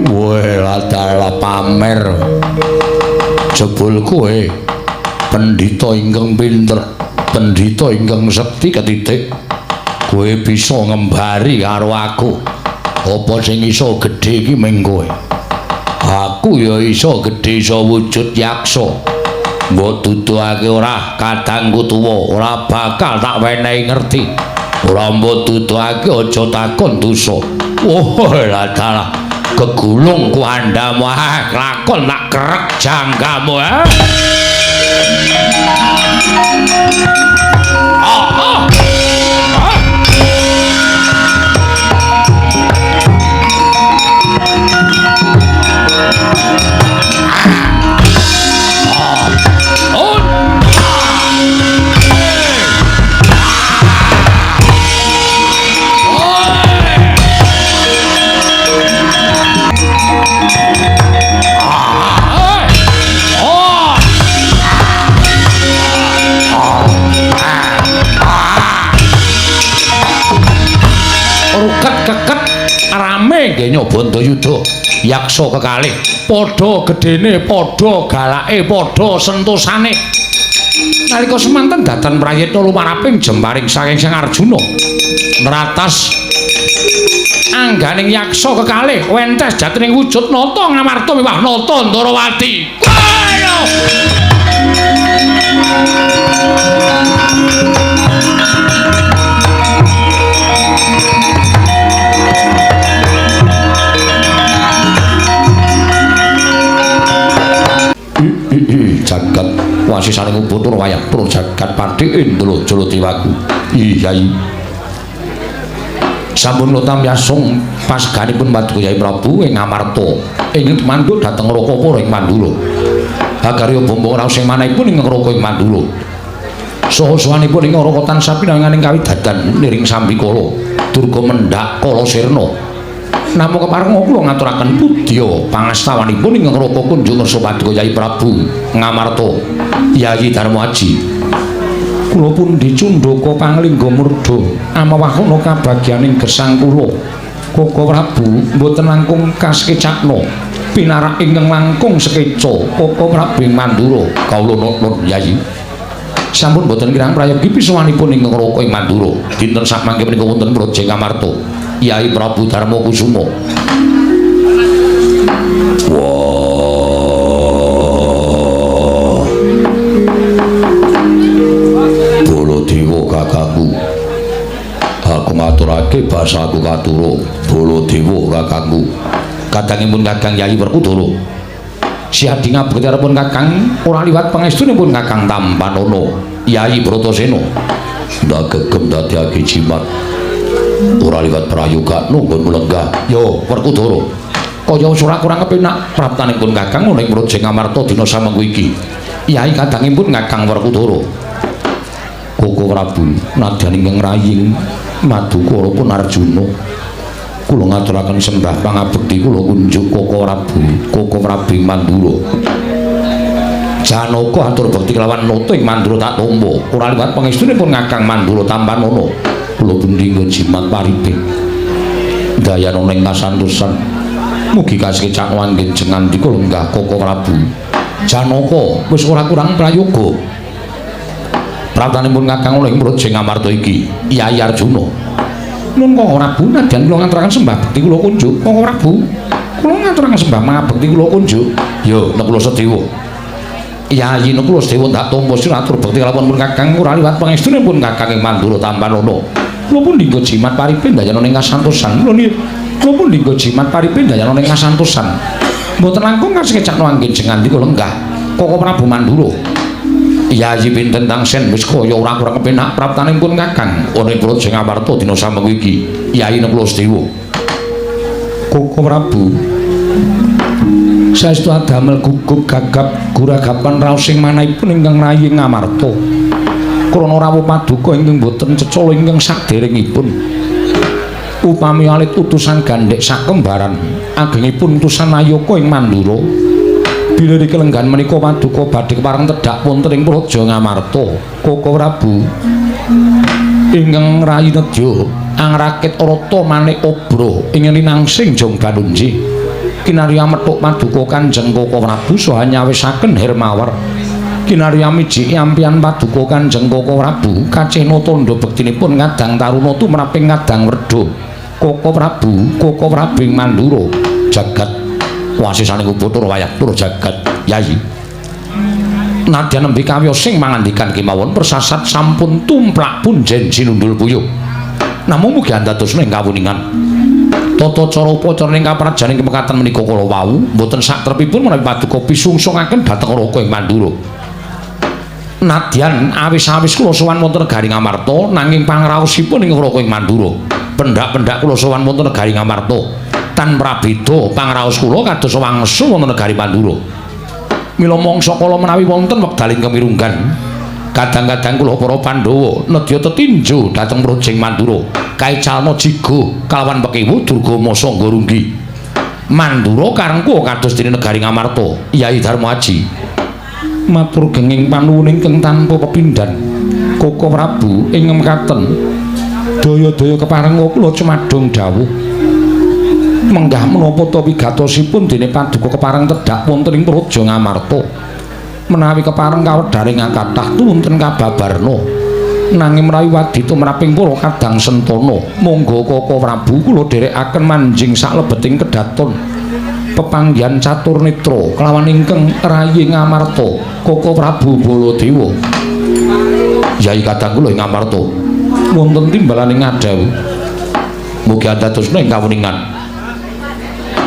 Weh, adalah pamer. Jebul kowe pendhita ingkang pinter, pendhita ingkang sekti ketitik. Kowe bisa ngembari karo aku. Apa sing iso gedhe iki ming kowe? Aku ya iso gedhe iso wujud yaksa. Mbok duduhake ora kadangku tuwa, ora bakal tak wenehi ngerti. Ora mbok duduhake aja takon dosa. Wah, dalah gegulung ku andhamu, ah, lakon tak krek janggamu, ah. Ah, ah. Ah. Keket rame nggih Bandayuda yaksa kekalih padha gedene padha galake padha sentosane nalika semanten datan prayitna lumaraping jemparing saking Sang Arjuna nratas angganing yaksa kekalih wentes jatining wujud nata Ngamarta miwah nata Ndarawati. Jagat wasisaning upacara wayang pura jagat pati indra jalatiwaku. Iya. Sampun kula tamyasung paseganipun Paduka Yai Prabu ing Ngamarta ing mandhuk dhateng Rakapura ing Mandura. Hakarya bombong raos ing manahipun ing Raka ing Mandura. Saha sowanipun ing Raka tansah pinanganing kawidadan niring sambikala durga mendhak kala sirna. Namung kepareng kula ngaturaken pudya pangastawanipun ing Raka kunjung ngersa Paduka Yai Prabu Ngamarta Yayi Darma Aji. Kula pundi cundhaka panglingga murda amawahana kabagyaning gesang kula. Koko Prabu mboten langkung kasekecakna pinarak ingkang langkung sekeca Koko Prabu ing Mandura. Kawula nuwun Yayi. Sampun mboten kirang prayogi pisowanipun ing Raka ing Mandura. Dinten sakmangke menika wonten Praja Ngamarta Yai Prabu Darma Kusuma. Wah. Baladewa kakangku. Aku ngaturake basaku katura. Baladewa kakangku. Kadangipun Kakang Yai Werkudara. Siadi ngabekti arepun Kakang ora liwat pangestunipun Kakang Tampanana Yai Bratasena. Ndak gegem dadiake jimat. Ora liwat prayoga nunggun lenggah. Yo Werkudara. Kaya ora kurang kepenak praptanipun Kakang ning Praja Ngamarta dina samengko iki. Yai kadangipun Kakang Werkudara. Koko Prabu nadyan ingkang raying madukara pun Arjuna. Kula ngaturaken sembah pangabekti kula kunjuk Koko Prabu, Koko Prabu Mandura. Janaka atur bekti kelawan nata ing Mandura tak tampa. Ora liwat pangestunipun Kakang Mandura Tampanana. Kula pundi nggon jimat paripih. Dayana ning kasantosan. Mugi kasekecak wanggen jengandika lenggah Koko Prabu. Janaka wis ora kurang prayoga. Praptanipun Kakang oleh Praja Ngamarta iki, Yai Arjuna. Nun Koko Prabu nadyan kula ngaturaken sembah bekti kula kunjuk. Koko Prabu, kula ngaturaken sembah mangabekti kula kunjuk. Yo, Nekula Sedewa. Yayi Nekula Sedewa ndak tampa sira atur bekti kalawan pun Kakang ora liwat pangestunipun Kakang ing Mandura Tampanana. Kula pundi nggo jimat paripin dayana ning kasantosan. Kula pundi nggo jimat paripin dayana ning kasantosan. Mboten langkung kasekecakno anggen jengandika lenggah Koko Prabu Mandura. Yayi pinten tangsen wis kaya ora kurang kepenak praptanipun Kakang ana ing Praja Ngamarta dina samengko iki. Yayi Nekula Sedewa. Koko Prabu saestu adamel gugup gagap guragapan raos ing manahipun ingkang rayi Ngamarta. Krana rawuh paduka ingkang boten cecala ingkang saderengipun. Upami alit utusan gandhek sakembaran agengipun utusan Nayaka ing Mandura. Bilih kelenggan menika paduka badhe kepareng tedhak wonten ing Praja Ngamarta. Koko Prabu ingkang rayi nedya angrakit rata manik obra ing linangsing Jong Banunji. Kinarya methuk paduka Kanjeng Koko Prabu saha nyawisaken Hermawar. Kinarya miji ampian paduka Kanjeng Koko Prabu kacena tandha bektinipun ngadang taruna tumraping ngadang werda. Koko Prabu, Koko Prabu ing Mandura jagat wasisaning Bathara wayah tur jagat Yayi. Nadyan nembe kawiyos sing mangandikan kemawon persasat sampun tumplak punjen sinundul puyuh. Namung mugi andadosna ing kawuningan. Tata cara upacara ing kaprajaning kemekaten menika kala wau mboten satrepipun menawi paduka pisungsungaken dhateng Raka ing Mandura. Nadyan awis-awis kula sowan wonten negari Ngamarta nanging pangraosipun ing Raka ing Mandura. Pendak-pendak kula sowan wonten negari Ngamarta. Tan prabeda pangraos kula kados wangsul wonten negari Mandura. Mila mangsa kala menawi wonten wekdal ingkang mirunggan, kadang-kadang kula para Pandhawa nedya tetinju dhateng Projeng Mandura. Kaicalna jigo kalawan pekewu Durgama Sangga Runggi. Mandura karengku kados dene negari Ngamarta. Yai Darma Aji matur genging panuwun ingkang tanpa pepindhan. Koko Prabu ing mekaten daya-daya keparenga kula cumadung dawuh. Menggah menapa ta wigatosipun dene paduka kepareng tedhak wonten ing Praja Ngamarta. Menawi kepareng kawedharing kathah tuwunten kababarna. Nanging menawi wadi tumraping para kadang sentana, monggo Koko Prabu kula dherekaken manjing saklebeting kedaton pepanggihan catur netra kelawan ingkang rayi Ngamarta, Koko Prabu Baladewa. Yai kadang kula ing Ngamarta wonten timbalaning ngadhawuh. Mugi andadosna ing kawuningan.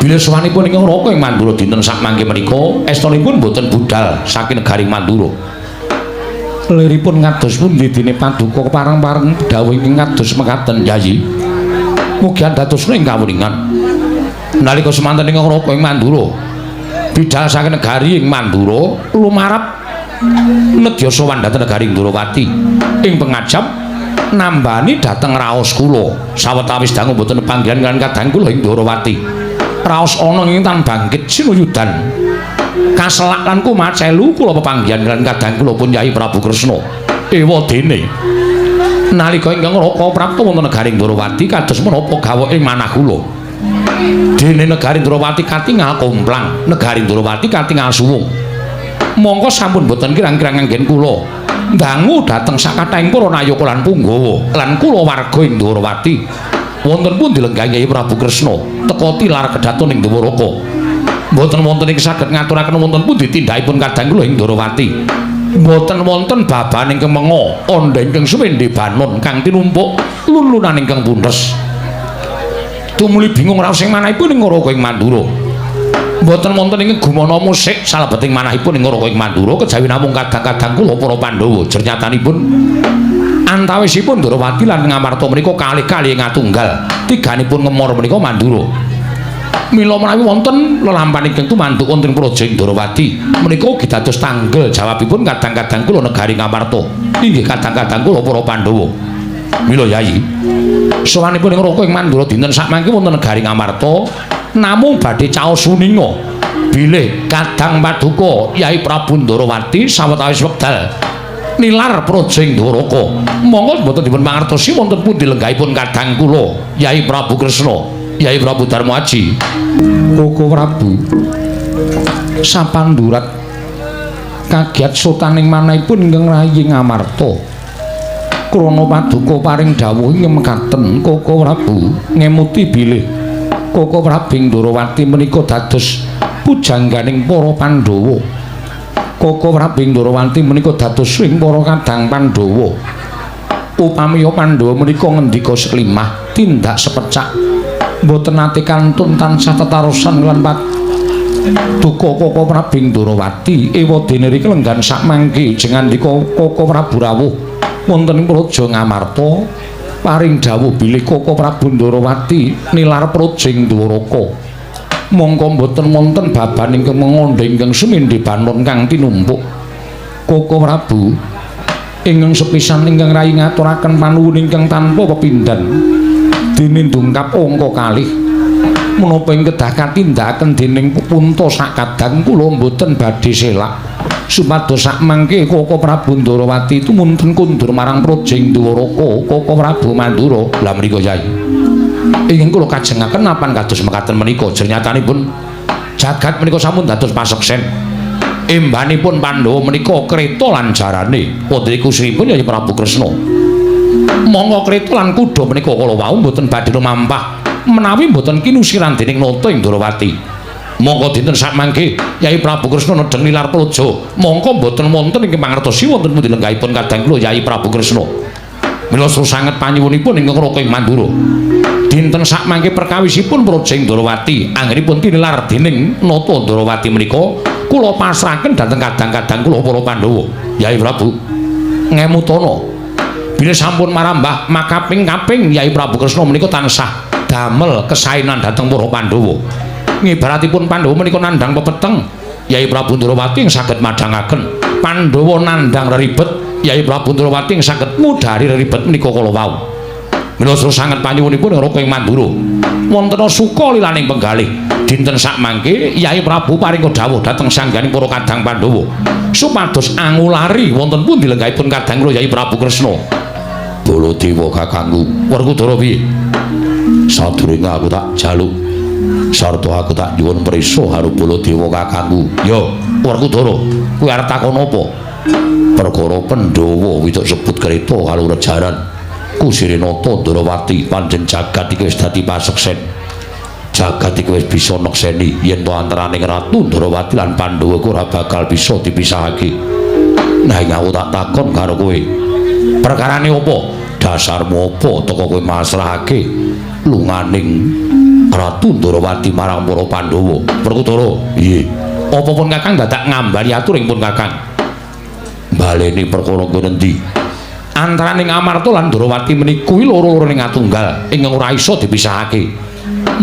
Bilih sowanipun ing Raka ing Mandura dinten sakmangke menika estunipun boten budal saking negari Mandura. Liripun ngados pundi dene paduka kepareng-pareng dawuh ingkang kados mekaten Yayi. Mugi andadosna ing kawuningan. Nalika semanten ing Raka ing Mandura, bidal saking negari ing Mandura lumarap nedya sowan dhateng negari Ndrawati. Ing pengajap nambani dhateng raos kula. Sawetawis dangu boten panggihan kaliyan kadang kula ing Ndrawati. Raos ana ing tan bangkit sinuyudan. Kaselak lan kumacelu kula pepanggihan kaliyan kadang kula pun Yai Prabu Kresna. Ewa dene nalika ingkang Raka prapta wonten negari Ndrawati kados menapa gawok ing manah kula. Dene negari Ndrawati katingal komplang, negari Ndrawati katingal suwung. Mongko sampun boten kirang-kirang anggen kula ndangu dhateng sakathahing para nayaka lan punggawa lan kula warga ing Ndrawati. Wonten pundi lenggahe Yai Prabu Kresna teka tilar kedaton ing Dwaraka. Mboten wonten ing saged ngaturaken wonten pundi tindakipun kadang kula ing Ndrawati. Mboten wonten baban ingkang menga, andha ingkang suwendhe banon kang tinumpuk lun-lunan ingkang puntes. Tumuli bingung raos ing manahipun ing Raka ing Mandura. Mboten wonten ing gumana musik salebeting manahipun ing Raka ing Mandura kejawi namung kadang-kadang kula para Pandhawa jernyatanipun antawisipun Ndrawati lan Ngamarta menika kalih-kalih ngatunggal tiganipun ngemor menika Mandura. Mila menawi wonten lelampahan ingkang tumanduk wonten Praja Ndrawati menika ugi dados tanggel jawabipun kadang-kadang kula negari Ngamarta. Inggih kadang-kadang kula para Pandhawa. Mila Yayi, sowanipun ing Raka ing Mandura dinten sakmangke wonten negari Ngamarta namung badhe caos suninga bilih kadang paduka Yai Prabu Ndrawati sawetawis wekdal nilar Praja ing Dwaraka. Monggo mboten dipun mangertosi wonten pundi lenggahipun kadang kula Yai Prabu Kresna, Yai Prabu Darma Aji. Koko Prabu sapandurat kagiat sotaning manahipun ingkang rayi Ngamarta. Krana paduka paring dawuh ing mekaten Koko Prabu ngemuti bilih Koko Prabu ing Ndrawati menika dados pujangganing para Pandhawa. Koko Prabu ing Ndrawati menika dados ing para kadang Pandhawa. Upamiya Pandhawa menika ngendika seklimah tindak sepecak mboten nate kantun tansah tetarosan lan paduka Koko Prabu ing Ndrawati. Ewa dene riki lenggan sakmangke jengandika Koko Prabu rawuh wonten ing Praja Ngamarta paring dawuh bilih Koko Prabu Ndrawati nilar Praja ing Dwaraka. Mongko mboten wonten baban ingkang mengandha ingkang sumindhe banon kang tinumpuk. Koko Prabu ingkang sepisan ingkang rayi ngaturaken panuwun ingkang tanpa pepindhan. Dene dungkap angka kalih menapa ing kedah katindakaken dening punta sakadang kula mboten badhe selak supados sakmangke Koko Prabu Ndrawati tumunten kundur marang Praja ing Dwaraka Koko Prabu Mandura. Lah menika Yai ingkang kula kajengaken napan kados mekaten menika jernyatanipun Jagat menika sampun dados paseksen. Embanipun Pandhawa menika kreta lan jarane wonten kusiripun Yai Prabu Kresna. Monggo kreta lan kuda menika kala wau mboten badhe lumampah menawi mboten kinusiran dening Nata ing Ndrawati. Monggo dinten sakmangke Yai Prabu Kresna nedheng nilar praja. Mongko mboten wonten ing mangertosi wonten pundi lenggahipun kadang kula Yai Prabu Kresna. Mila sanget panyuwunipun ingkang Raka ing Mandura. Dinten sakmangke perkawisipun praja ing Ndrawati anggenipun tinilar dening Nata Ndrawati menika kula pasrahaken dhateng kadang-kadang kula para Pandhawa. Yai Prabu ngemutana bilih sampun marambah makaping-kaping Yai Prabu Kresna menika tansah damel kesaenan dhateng para Pandhawa. Ngibaratipun Pandhawa menika nandhang pepeteng, Yai Prabu Ndrawati ing saged madhangaken. Pandhawa nandhang reribet, Yai Prabu Ndrawati ing saged mudhari reribet menika kala wau. Mila sanget panyuwunipun Raka ing Mandura. Wonten suka lilaning penggalih. Dinten sakmangke Yai Prabu paring dawuh dhateng sangganing para kadang Pandhawa supados angulari wonten pundi lenggahipun kadang kula Yai Prabu Kresna. Baladewa kakangku, Werkudara piye? Sadurunge aku tak jaluk sarta aku tak nyuwun prisa karo Baladewa kakangku. Yo, Werkudara, kowe arep takon apa? Perkara Pandhawa wituk sebut kreta karo rejaran. Kusire Nata Ndrawati pancen jagat iki wis dadi paseksen. Jagat iki wis bisa nekseni yen to antaraning Ratu Ndrawati lan Pandhawa ku ora bakal bisa dipisahake. Nah, aku tak takon karo kowe. Perkarane apa? Dasarmu apa teko kowe masrahake lunganing Ratu Ndrawati marang para Pandhawa? Werkudara, piye? Apa pun Kakang dadak ngambari aturing pun Kakang. Baleni perkara kowe endi? Antaraning Amarta lan Ndrawati meniku loro-lorone atunggal ingkang ora iso dipisahake.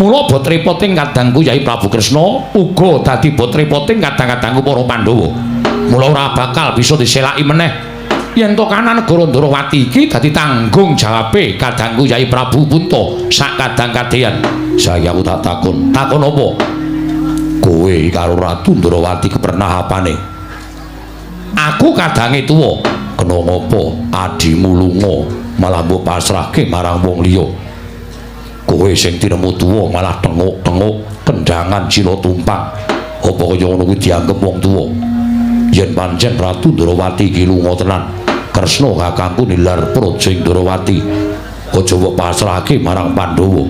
Mula bot repoting kadangku Yai Prabu Kresna uga dadi bot repoting kadang-kadangku para Pandhawa. Mula ora bakal bisa diselaki meneh. Yen to kanan negara Ndrawati iki dadi tanggung jawabe kadangku Yai Prabu Punta sak kadang kadeyan. Saiki aku tak takon. Takon apa? Kowe karo Ratu Ndrawati kepernah apane? Aku kadange tuwa. Kena ngopo adimu lunga malah mbok pasrahke marang wong liya. Kowe sing tinemu tuwa malah tenguk-tenguk kendangan sila tumpang. Apa kaya ngono kuwi dianggep wong tuwa? Yen pancen Ratu Ndrawati iki lunga tenan, Kresna kakangku nilar praja ing Ndrawati. Aja mbok pasrahke marang Pandhawa.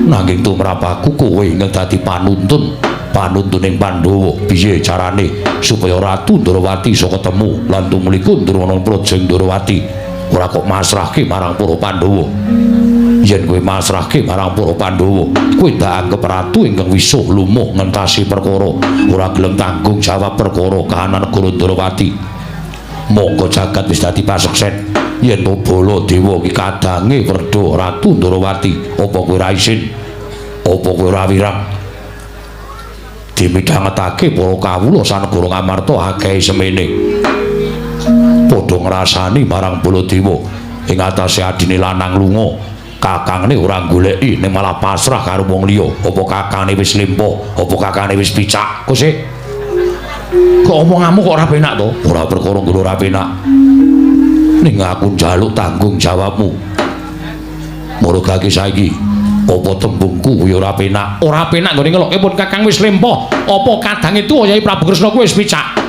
Nanging tumrap aku kowe ingkang dadi panuntun, panuntuning Pandhawa. Piye carane supaya Ratu Ndrawati iso ketemu lan tumuliku ndurana praja ing Ndrawati? Ora kok masrahke marang para Pandhawa. Yen kowe masrahke marang para Pandhawa, kowe ndak anggep ratu ingkang wisuh lumuh ngentasi perkara, ora gelem tanggung jawab perkara kahanan negara Ndrawati. Monggo jagat wis dadi paseksen. Yen to Baladewa ki kadange werda Ratu Ndrawati, apa kowe ora isin? Apa kowe ora wirang? Dimidhangetake para kawula sanegara Ngamarta akeh semene. Padha ngrasani marang Baladewa ing atase adine lanang lunga, kakangne ora goleki ning malah pasrah karo wong liya. Apa kakangne wis lempo? Apa kakangne wis picak? Kok sik? Kok omonganmu kok ora penak to? Ora perkara nggo ora penak. Ning aku njaluk tanggung jawabmu. Murugake saiki apa tembungku kuwi ora penak? Ora penak nggone ngelokke pun kakang wis lempo. Apa kadange tuwa Yai Prabu Kresna kuwi wis picak?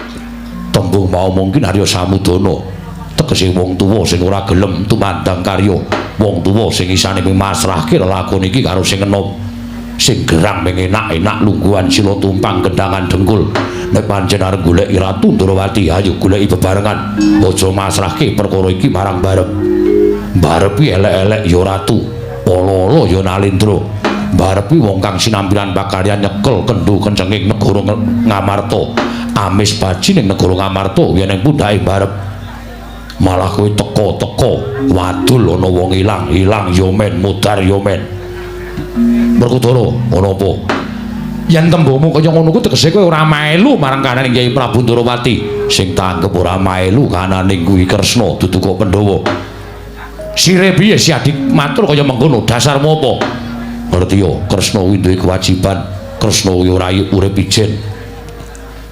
Tembung mau mungkin Arya Samudana tegese wong tuwa sing ora gelem tumandang karya, wong tuwa sing isane mung masrahke lelakon iki karo sing enom, sing gerang mung enak-enak lungguhan sila tumpang kendangan dengkul. Nek pancen arep goleki Ratu Ndrawati, ayo goleki bebarengan, aja masrahke perkara iki marang barep. Barep iki elek-elek ya ratu, ala-ala ya Nalendra. Barep iki wong kang sinampilan pakaryan nyekel kendho kencenging negara Ngamarta. Amis baji ning negara Ngamarta yen ing pundhake barep. Malah kowe teka-teka wadul ana wong ilang, ilang ya men, mudhar ya men. Werkudara, ana apa? Yen tembungmu kaya ngono kuwi tegese kowe ora melu marang kananing Kyai Prabu Ndrawati. Sing tanggep ora melu kananing kuwi Kresna dudu kok Pandhawa. Sire piye si adik matur kaya mengkono? Dasarmu apa? Ngerti ya, Kresna kuwi duwe kewajiban. Kresna kuwi ora urip ijen.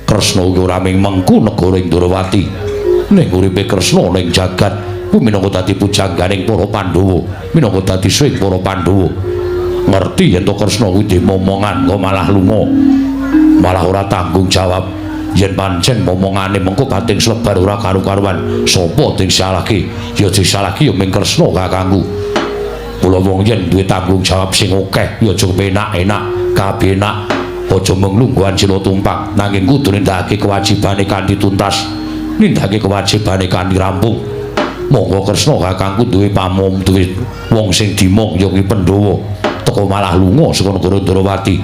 Kresna kuwi ora mung mengku negara ing Ndrawati. Ning uripe Kresna ning jagat kuwi minangka dadi pujangganing para Pandhawa, minangka dadi swing para Pandhawa. Ngerti yen to Kresna kuwi dimomongan kok malah lunga. Malah ora tanggung jawab. Yen pancen omongane mengko bating slebar ora karu-karuan, sapa disalahke? Ya disalahke ya ming Kresna kakangku. Kula wong yen duwe tanggung jawab sing akeh ya aja penak-enak, kabenak, aja mung lungguhan sila tumpang, nanging kudu nindakake kewajibane kanthi tuntas, nindakake kewajibane kanthi rampung. Monggo Kresna kakangku duwe pamom, duwe wong sing dimong ya kuwi Pandhawa. Teko malah lunga saka negara Ndrawati.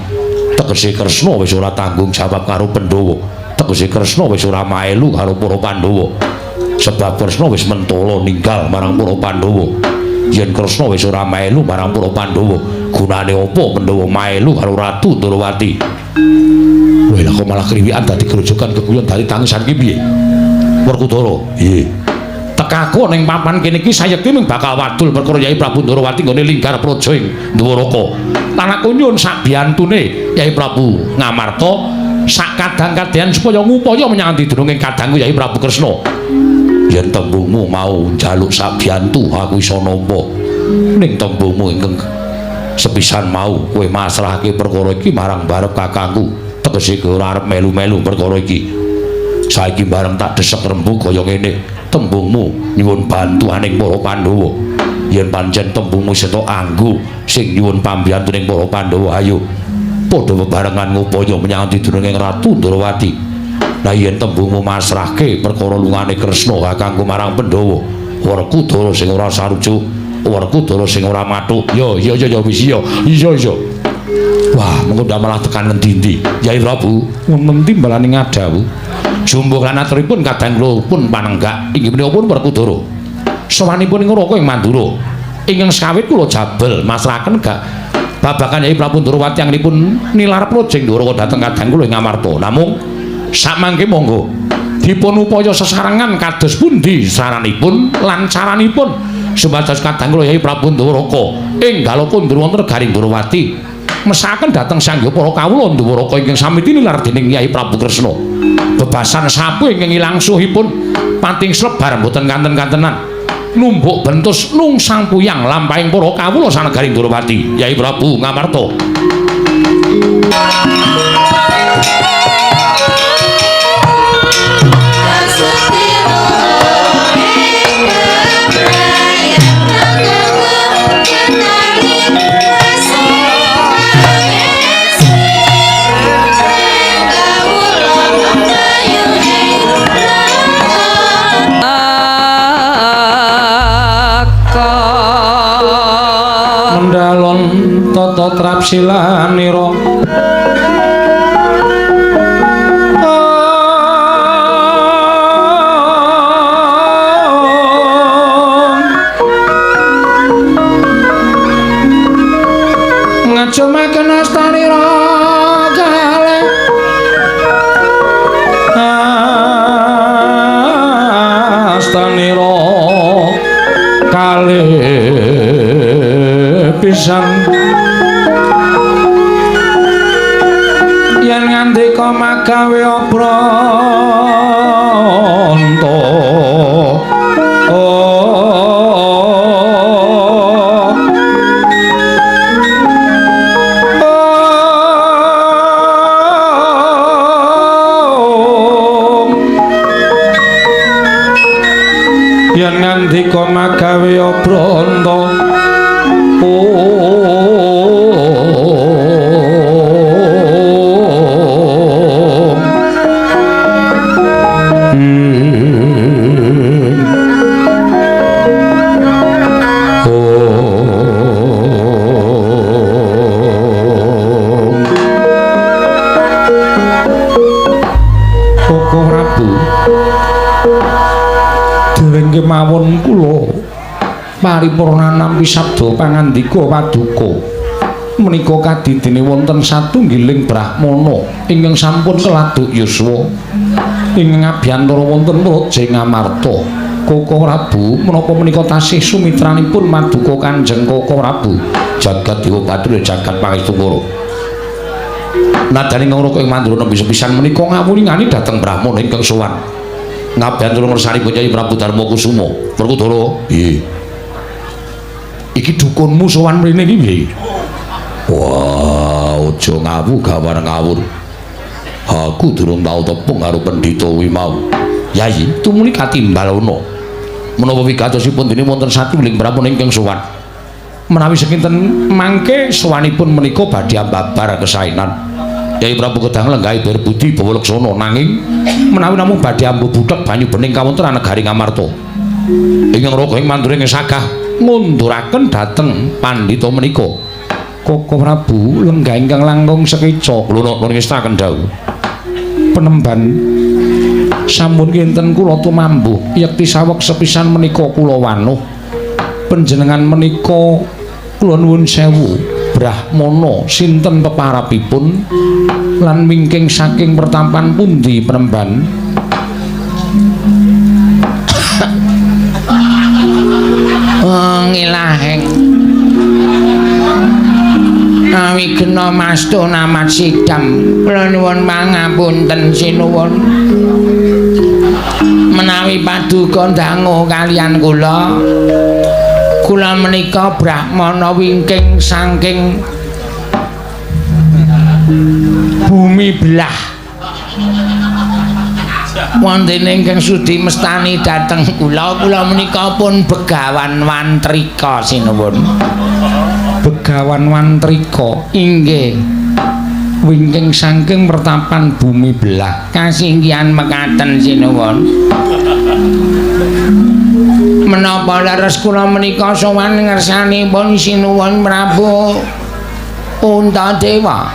Tegese Kresna wis ora tanggung jawab karo Pandhawa. Tegese Kresna wis ora maelu karo para Pandhawa. Sebab Kresna wis mentala ninggal marang para Pandhawa. Yen Kresna wis ora maelu marang para Pandhawa, gunane apa Pandhawa maelu karo Ratu Ndrawati? Wah, lah kok malah kriwikan dadi grojogan keguyon dadi tangisan ki piye? Werkudara, piye? Tekaku ning papan kene iki sayekti mung bakal wadul perkara Yai Prabu Ndrawati nggone linggar praja ing Dwaraka. Lan aku nyuwun sabiyantune Yai Prabu Ngamarta sak kadang-kadang supaya ngupaya menyang didurunge kadangku Yai Prabu Kresna. Yen tembungmu mau njaluk sabiyantu aku iso nampa. Ning tembungmu ingkang sepisan mau kowe masrahake perkara iki marang barep kakangku. Tegese kowe ora arep melu-melu perkara iki. Saiki bareng tak desek rembug kaya ngene. Tembungmu nyuwun bantuaning para Pandhawa. Yen pancen tembungmu setok anggo sing nyuwun pambiyantuning para Pandhawa, ayo padha bebarengan ngupaya menyang didurunge Ratu Ndrawati. Lah yen tembungmu masrahke perkara lungane Kresna kakangku marang Pandhawa, Werkudara sing ora sarujuk, Werkudara sing ora mathuk. Yo yo yo wis iya. Iya iya. Wah, mengko ndak malah tekan ngendi-endi. Yai Prabu, wonten timbalane ngadhawuh. Jumbuh lan aturipun kadang kula pun panenggak inggih menika pun Werkudara. Sowanipun ing Raka ing Mandura. Ingkang sekawit kula jabel masrahaken gak babagan Yai Prabu Ndrawati anggenipun nilar praja ing Dwaraka dhateng kadang kula ing Ngamarta. Namung sakmangke monggo dipun upaya sesarengan kados pundi saranipun lan caranipun supados kadang kula Yai Prabu Ndrawaka enggal kundur wonten negaring Ndrawati mesaken dhateng sangya para kawula Ndwaraka ingkang sami tinilar dening Yai Prabu Kresna. Bebasan sapu ingkang ilang suhipun pating slebar mboten kanten-kantenan numbuk bentus nungsang puyang lampahing para kawula sanegaring Ndrawati. Yai Prabu Ngamarta. Mendalon tata trapsilanira ngajumaken astanira kalih astanira kalih pisan yen ngandika magawe obranta yen ngandika magawe obranta Koko Prabu dereng kemawon kula paripurna nampi sabda pangandika paduka menika kadidene wonten satunggiling brahmana ingkang sampun keladuk yuswa ingkang abiyantara wonten praja Ngamarta. Koko Prabu menapa menika tasih sumitranipun maduka Kanjeng Koko Prabu jagat dewa batara jagat pangestungkara. Nadyan ing Raka ing Mandura nembe sepisan menika ngawulingani dhateng brahmana ingkang sowan ngabiyantara ngersanipun Kyai Prabu Darma Kusuma. Werkudara, piye? Iki dukunmu sowan mrene iki piye? Wah, aja ngawu gawan ngawur. Aku durung tau tepung karo pendhita kuwi mau. Yayi, tumuli katimbal ana. Menapa wigatosipun dene wonten satunggiling pramana ingkang sowan. Menawi sekinten mangke sowanipun menika badhe ambabar kesaenan. Yai Prabu kedang lenggahi berbudi bawa laksana, nanging menawi namung badhe ambu buthek banyu bening kawontenan negari Ngamarta. Ingkang raga ing Mandura ingkang sagah ngunduraken dhateng pandhita menika. Koko Prabu lenggah ingkang langkung sekeca kula nuwun ngestaken dawuh. Penemban sampun kinten kula tumambuh yekti saweg sepisan menika kula wanuh. Panjenengan menika kula nuwun sewu brahmana sinten peparapipun lan wingking saking pertampan pundi penemban? Ngilaheng awigena mastu namat sidam kula nuwun pangapunten sinuwun menawi paduka dangu kaliyan kula. Kula menika brahmana wingking saking bumi belah wonten ingkang sudi mestani dhateng kula. Kula menika pun Begawan Wantrika sinuwun. Begawan Wantrika inggih wingking saking pertapan bumi belah kasinggihan mekaten sinuwun. Menapa leres kula menika sowan ngersanipun sinuwun Prabu Puntadewa?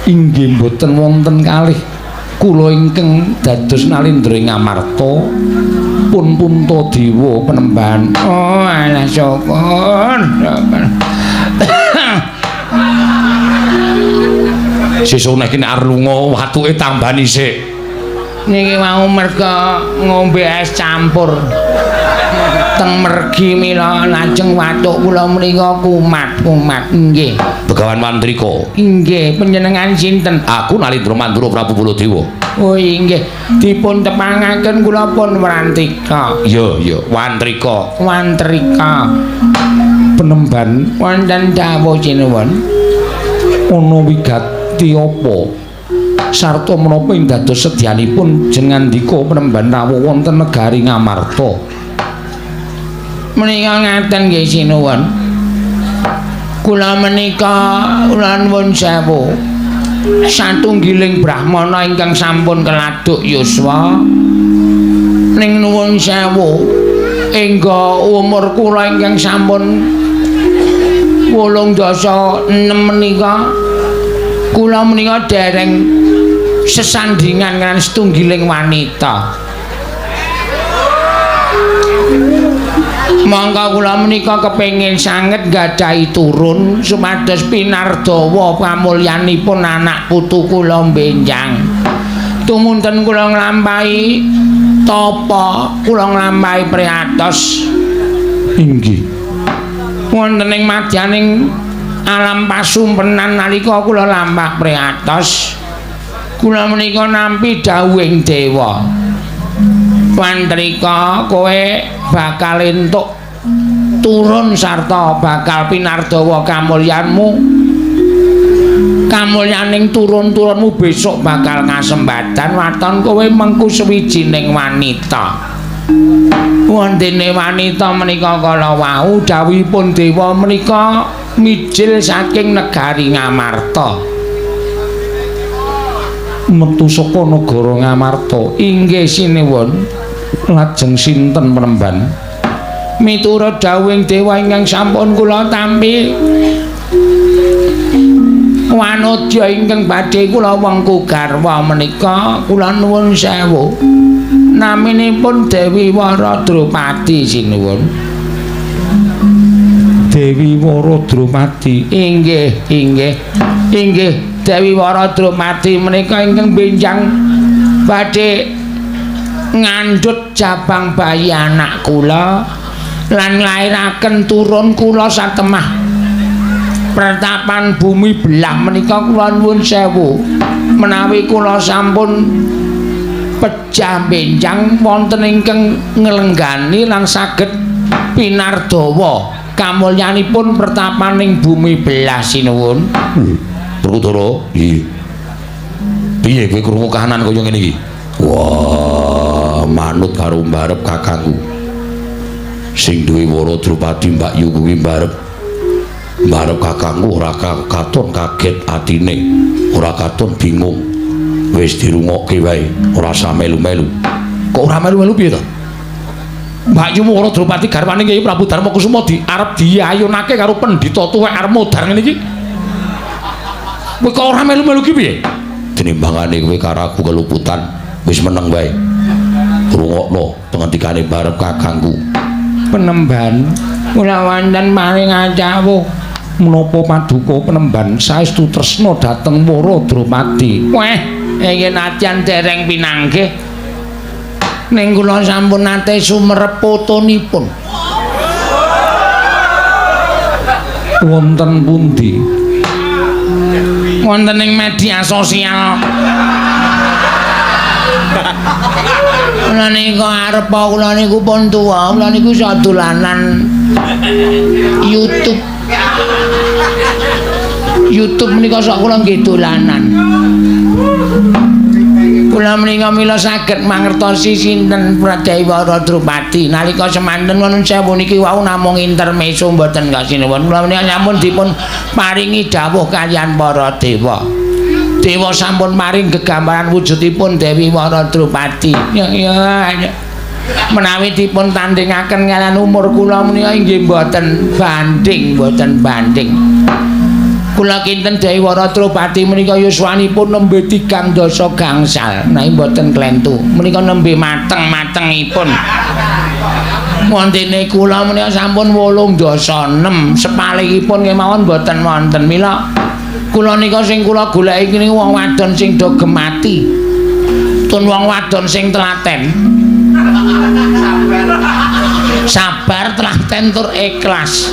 Inggih mboten wonten kalih kula ingkang dados nalindra ing Ngamarta pun Puntadewa penemban. Oh alah syukur. Sesuk nek arep lunga watuke tambani sik. Niki wau merga ngombe es campur teng mergi mila lajeng watuk kula menika kumat-kumat. Nggih. Begawan Wantrika. Nggih, panjenengan sinten? Aku Nalindra Mandura Prabu Baladewa. Oh inggih, dipun tepangaken kula pun Wantrika. Iya, iya, Wantrika. Wantrika. Penemban wonten dawuh sinuwun. Ana wigati apa? Sarta menapa ing dados sedyanipun jengandika penemban rawuh wonten negari Ngamarta? Menika ngaten nggih sinuwun. Kula menika kula nuwun sewu. Satunggiling brahmana ingkang sampun keladuk yuswa. Ning nuwun sewu, engga umur kula ingkang sampun 86 menika kula menika dereng sesandingan kaliyan setunggiling wanita. Monggo kula menika kepengin sanget gadhahi turun supados pinardawa pamulyanipun anak putu kula benjang. Tumunten kula nglampahi tapa, kula nglampahi priatos. Inggih. Wonten ing madyaning alam pasumpenan nalika kula lampah priatos, kula menika nampi dawuhing dewa. Wantrika, kowe bakal entuk turun sarta bakal pinardawa kamulyanmu. Kamulyaning turun-turunmu besok bakal kasembatan waton kowe mengku sewijining wanita. Wontene wanita menika kala wau dawuhipun dewa menika mijil saking negari Ngamarta. Metu saka negara Ngamarta. Inggih sinuwun. Lajeng sinten penemban? Miturut dawuhing dewa ingkang sampun kula tampi, wanodya ingkang badhe kula wengku garwa menika kula nuwun sewu. Naminipun Dewi Wara Drupadi sinuwun. Dewi Wara Drupadi. Inggih, inggih. Inggih Dewi Wara Drupadi menika ingkang benjang badhe ngandhut jabang bayi anak kula lan nglairaken turun kula satemah pertapan bumi belah menika kula nuwun sewu. Menawi kula sampun pejah benjang wonten ingkang nglenggani lan saged pinardawa kamulyanipun pertapaning bumi belah sinuwun. Werkudara, nggih. Piye kowe krungu kahanan kaya ngene iki? Wah, manut karo mbarep kakangku. Sing duwe Wara Drupadi Mbak Yu kuwi mbarep. Mbarep kakangku ora katon kaget atine, ora katon bingung. Wis dirungokke wae, ora usah melu-melu. Kok ora melu-melu piye to? Mbak Yu Wara Drupadi garwane Kyai Prabu Darma Kusuma di arep diayunake karo pendhita tuwek arep modar ngene iki. Kowe kok ora melu-melu ki piye? Tinimbangane kowe karo aku keluputan, wis meneng wae. Rungokno pengendikane barep kakangku. Penemban kula wonten paring acawuh. Menapa paduka penemban saestu tresna dhateng Wara Drupadi? Weh, iki nadyan dereng pinanggih. Ning kula sampun nate sumerep fotonipun. Wonten pundi? Wonten ing media sosial. Kula niku arep kula niku pun tuwa, kula niku iso dolanan YouTube. YouTube menika sok kula nggih dolanan. Kula menika mila saged mangertosi sinten Pradewi Wara Drupadi. Nalika semanten nuwun sewu niki wau namung intermezzo mboten kasinuwun. Kula menika sampun dipun paringi dawuh kaliyan para dewa. Dewa sampun paring gegambaran wujudipun Dewi Wara Drupadi. Ya ya. Menawi dipun tandingaken kaliyan umur kula menika inggih mboten banding, mboten banding. Kula kinten Dewi Wara Drupadi menika yuswanipun nembe 3 dasa gangsal, nek mboten klentu. Menika nembe mateng-matengipun. Wontene kula menika sampun 8 dasa 6, sepalihipun kemawon mboten wonten. Mila kula nika sing kula goleki niku wong wadon sing do gemati. Tun wong wadon sing telaten. Sabar, telaten tur ikhlas.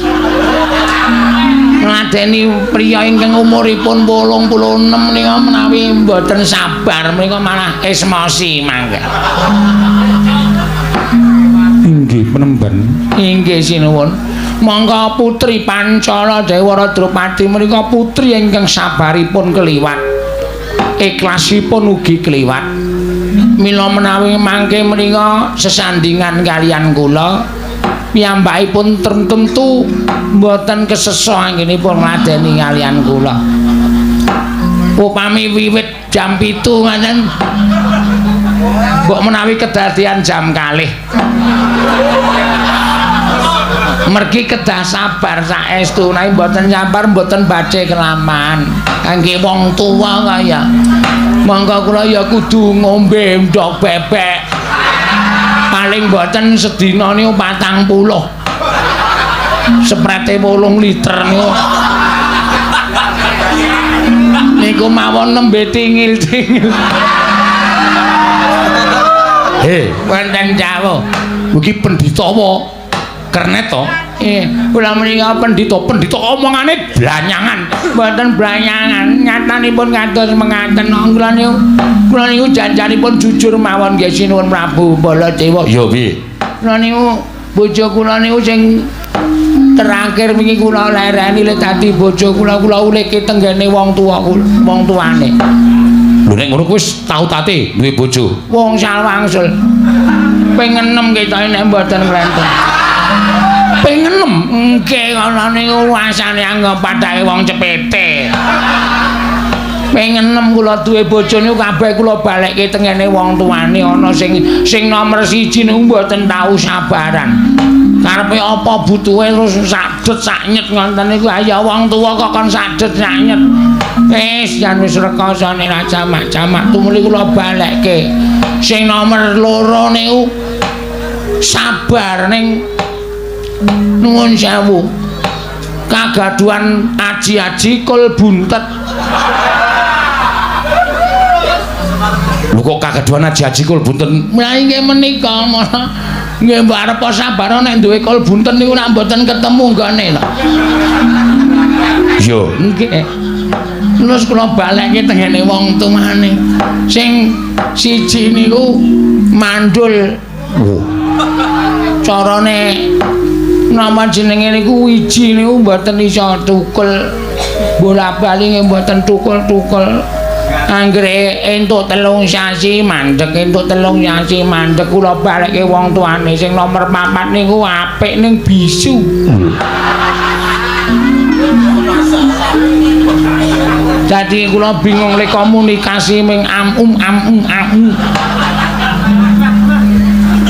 Ngladeni priya ingkang umuripun 86 menika menawi mboten sabar menika malah esmosi mangke. Inggih penemban. Inggih sinuwun. Monggo putri Pancala Dewi Wara Drupadi menika putri ingkang sabaripun keliwat. Ikhlasipun ugi keliwat. Mila menawi mangke menika sesandingan kaliyan kula piyambakipun tentu mboten keseso anggenipun ngladeni kaliyan kula. Upami wiwit jam 7 ngaten mbok menawi kedadian jam 2. Mergi kedah sabar saestu, nek mboten sabar mboten badhe kelaman. Kangge wong tuwa kaya monggo kula ya kudu ngombe ndhog bebek. Paling mboten sedina niku 40. Seprete 8 liter niku. Niku mawon nembe tingil-tingil. He, wonten jawuh. Iki pendhita apa? Kernet to? Kula menika pendhita, pendhita omongane blanyangan. Mboten blanyangan, nyatanipun kados mengaten. Kula niku janjanipun jujur mawon nggih sinuwun Prabu Baladewa. Ya piye? Kula niku bojo kula niku sing terakhir wingi kula lereni le dadi bojo kula, kula ulihke tenggene wong tuwa kula, wong tuane. Lho nek ngono kuwi wis tau tate duwe bojo. Wong salwangsul. Ping 6 ketoke nek mboten klenten. Ping 6 nggih ana niku rasane anggep padake wong cepete. Ping 6 kula duwe bojo niku kabeh kula balekke tengene wong tuane. Ana sing nomor 1 niku mboten tau sabaran. Karepe apa butuhe terus sadet saknyet ngoten niku. Ya wong tuwa kok kon sadet saknyet. Wis jan wis rekasane ra jamak-jamak tumuli kula balekke. Sing nomor 2 niku sabar ning nuwun sewu. Kagaduhan aji-aji kul buntet. Lho kok kagaduhan aji-aji kul buntet? Lah inggih menika nggih mbok arep sabar nek duwe kul buntet niku nek mboten ketemu nggone lho. Iya, nggih. Terus kula balekke tengene wong tuane. Sing siji niku mandul. Oh. Carane napa jenenge niku wiji niku mboten iso tukul. Bola-bali nggih mboten tukul-tukul. Anggere entuk 3 sasi mandek, entuk 3 sasi mandek kula balekke wong tuane. Sing nomor 4 niku apik ning bisu. Dadi kula bingung le komunikasi ming am um am um am.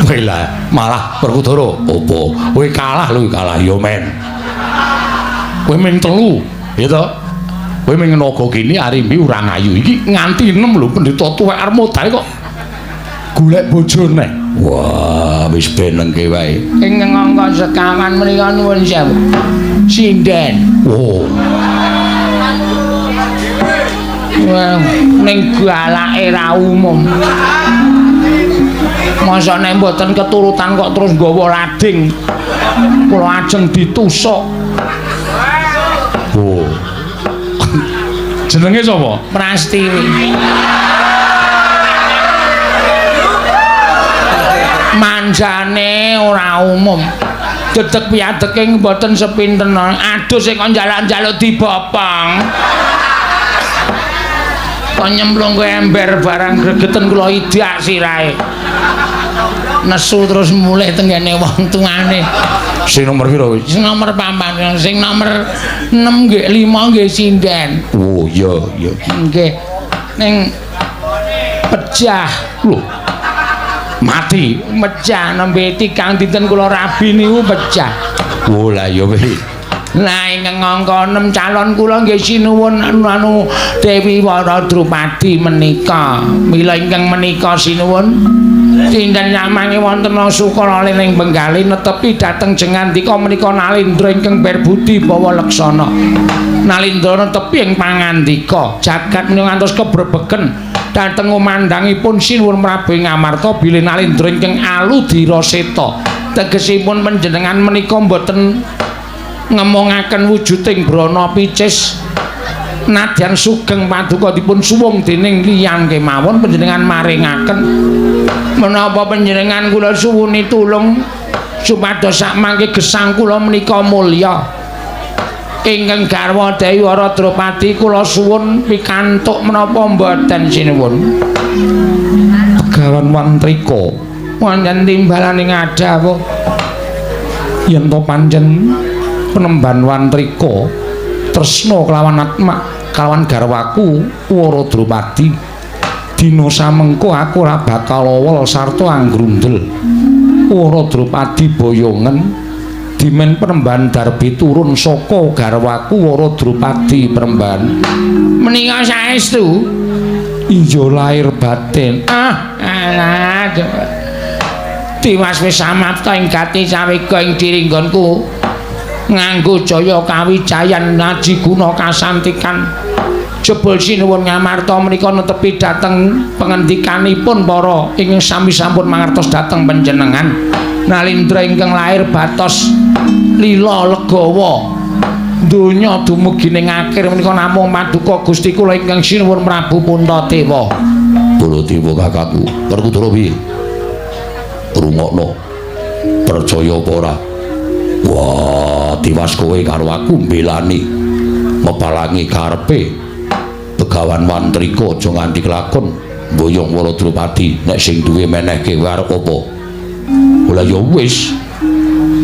Kowe lah malah Werkudara apa? Kowe kalah lho, kalah ya men. Kowe ming 3, ya to? Kowe ming naga kene Arimbi ora ngayu iki nganti 6 lho pendeta tuwek arep modal kok golek bojo neh. Wah, wis benengke wae. Ing angka sekawan menika nuwun sewu. Sinden. Oh. Wah, ning galake ra umum. Masa nek mboten keturutan kok terus nggawa lading. Kula ajeng ditusuk. Oh. Jenenge sapa? Prastiwi. Manjane ora umum. Dedeg piadeke mboten sepinten. Aduh sing kon njaluk-njaluk dibopong. Kon nyemplung ke ember barang gregeten kula idak sirahe. Nesu terus mulih tenggene wong tuane. Sing nomor pira wis? Sing nomor 4, sing nomor 6 nggih 5 nggih sinden. Oh iya iya. Nggih. Ning pecah. Lho. Mati. Pecah nembe 3 dinten kula rabi niku pecah. Oh lah ya wis. Lah ingkang angka 6 calon kula nggih sinuwun anu Dewi Wara Drupadi menika. Mila ingkang menika sinuwun sinten nyamange wonten Sukara ing Benggali netepi dhateng jengandika menika Nalindra ingkang berbudi bawa leksana. Nalindra netepi ing pangandika jagat menika ngantos kebrebegen dhateng umandangipun sinuwun Prabu ing Amarta bilih Nalindra ingkang aludira seta. Tegesipun panjenengan menika mboten ngemongaken wujuding brana picis nadyan sugeng paduka dipun suwung dening liyan kemawon panjenengan maringaken menapa panjenengan kula suwuni tulung supados sakmangke gesang kula menika mulya. Ingkang garwa Dewi Wara Drupadi kula suwun pikantuk menapa mboten sinuwun. Begawan Wantrika wonten timbalane ngadhawuh yen to pancen penemban Wantrika tresna kelawan atma kelawan garwaku Wara Drupadi dina samengko aku ora bakal awel sarta anggrundel. Wara Drupadi boyongen dimen penemban Darbi turun saka garwaku Wara Drupadi penemban menika saestu. Iya lahir batin. Ah alah tiwas wis samapta ing gati sawega ing diri nggonku nganggo jaya kawijayan aji guna kasantikan. Jebul sinuwun Ngamarta menika netepi dhateng pengendikanipun para ingkang sami sampun mangertos dhateng panjenengan. Nalindra ingkang lair batos lila legawa donya dumugi ning akhir menika namung paduka Gusti kula ingkang sinuwun Prabu Puntadewa. Puntadewa kakakku, Werkudara piye? Rungokno. Percaya apa ora? Wah, tiwas kowe karo aku mbelani mepalangi karepe Begawan Wantrika aja nganti kelakon mboyong Wara Drupadi nek sing duwe menehke kowe arep apa? Lah ya wis.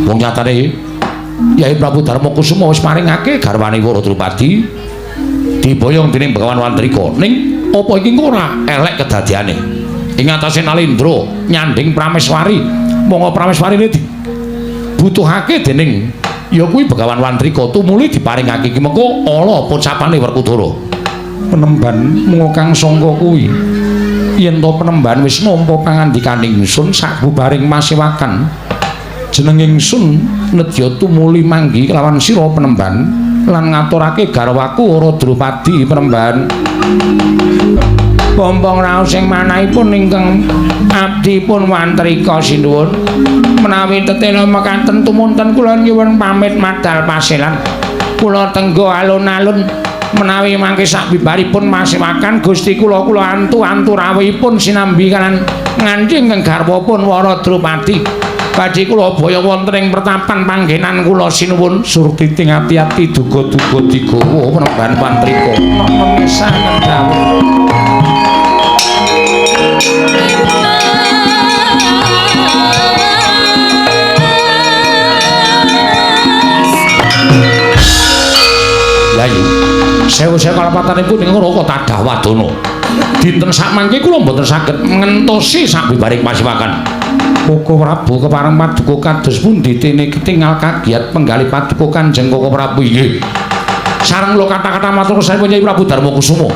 Wong nyatane Yai Prabu Darma Kusuma wis maringake garwane Wara Drupadi diboyong dening Begawan Wantrika. Ning apa iki ora elek kedadiane? Ing atase Nalindra nyanding Prameswari. Monggo Prameswarine dibutuhake dening ya kuwi Begawan Wantrika tumuli diparingake iki mengko ala pocapane Werkudara. Penemban munga kang sangka kuwi yen to penemban wis nampa pangandikaning ingsun sabubaring masewakan jeneng ingsun nedya tumuli manggi kelawan sira penemban lan ngaturake garwaku Wara Drupadi penemban. Bombong raos sing manahipun ingkang abdipun Wantrika sinuwun menawi tetela mekaten tumunten kula nyuwun pamit madal paselan. Kula tenggo alun-alun menawi mangke sabibaripun masewakan Gusti kula kula antu-antu rawuhipun sinambi kalan nganti ingkang garwapun Wara Drupadi. Badhe kula boyong wonten ing pertapan panggenan kula sinuwun. Surtiting ati-ati duga-duga digawa penemban Wantrika. Memesaken dawuh. Sewu-sewu kalepatanipun ing Raka Tadah Wadana. Dinten sakmangke kula mboten saged ngentosi sabibaring pasiwakan. Koko Prabu kepareng paduka kados pundi dene ketingal kagiat penggalih paduka Kanjeng Koko Prabu inggih. Sareng kula kata-kata matur saipun Kyai Prabu Darma Kusuma.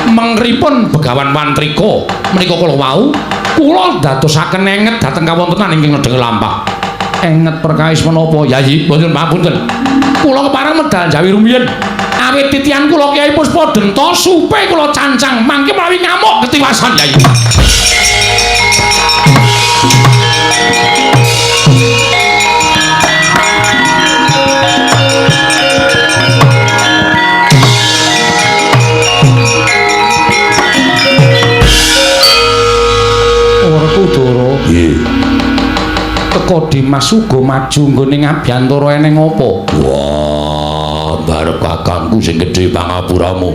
Mengripun Begawan Wantrika menika kala wau kula dadosaken enget dhateng kawontenan ingkang nedheng lampah. Enget perkawis menapa Yayi? Mboten papunten. Kula kepareng medal jawi rumiyin. Awit titian kula Kyai Puspa Denta supe kula cancang mangke menawi ngamuk ketiwasan Yayi. Werkudara. Nggih. Teka Dimas uga maju nggone ngabyantara eneng apa? Wah, barep kakangku sing gedhe pangapuramu.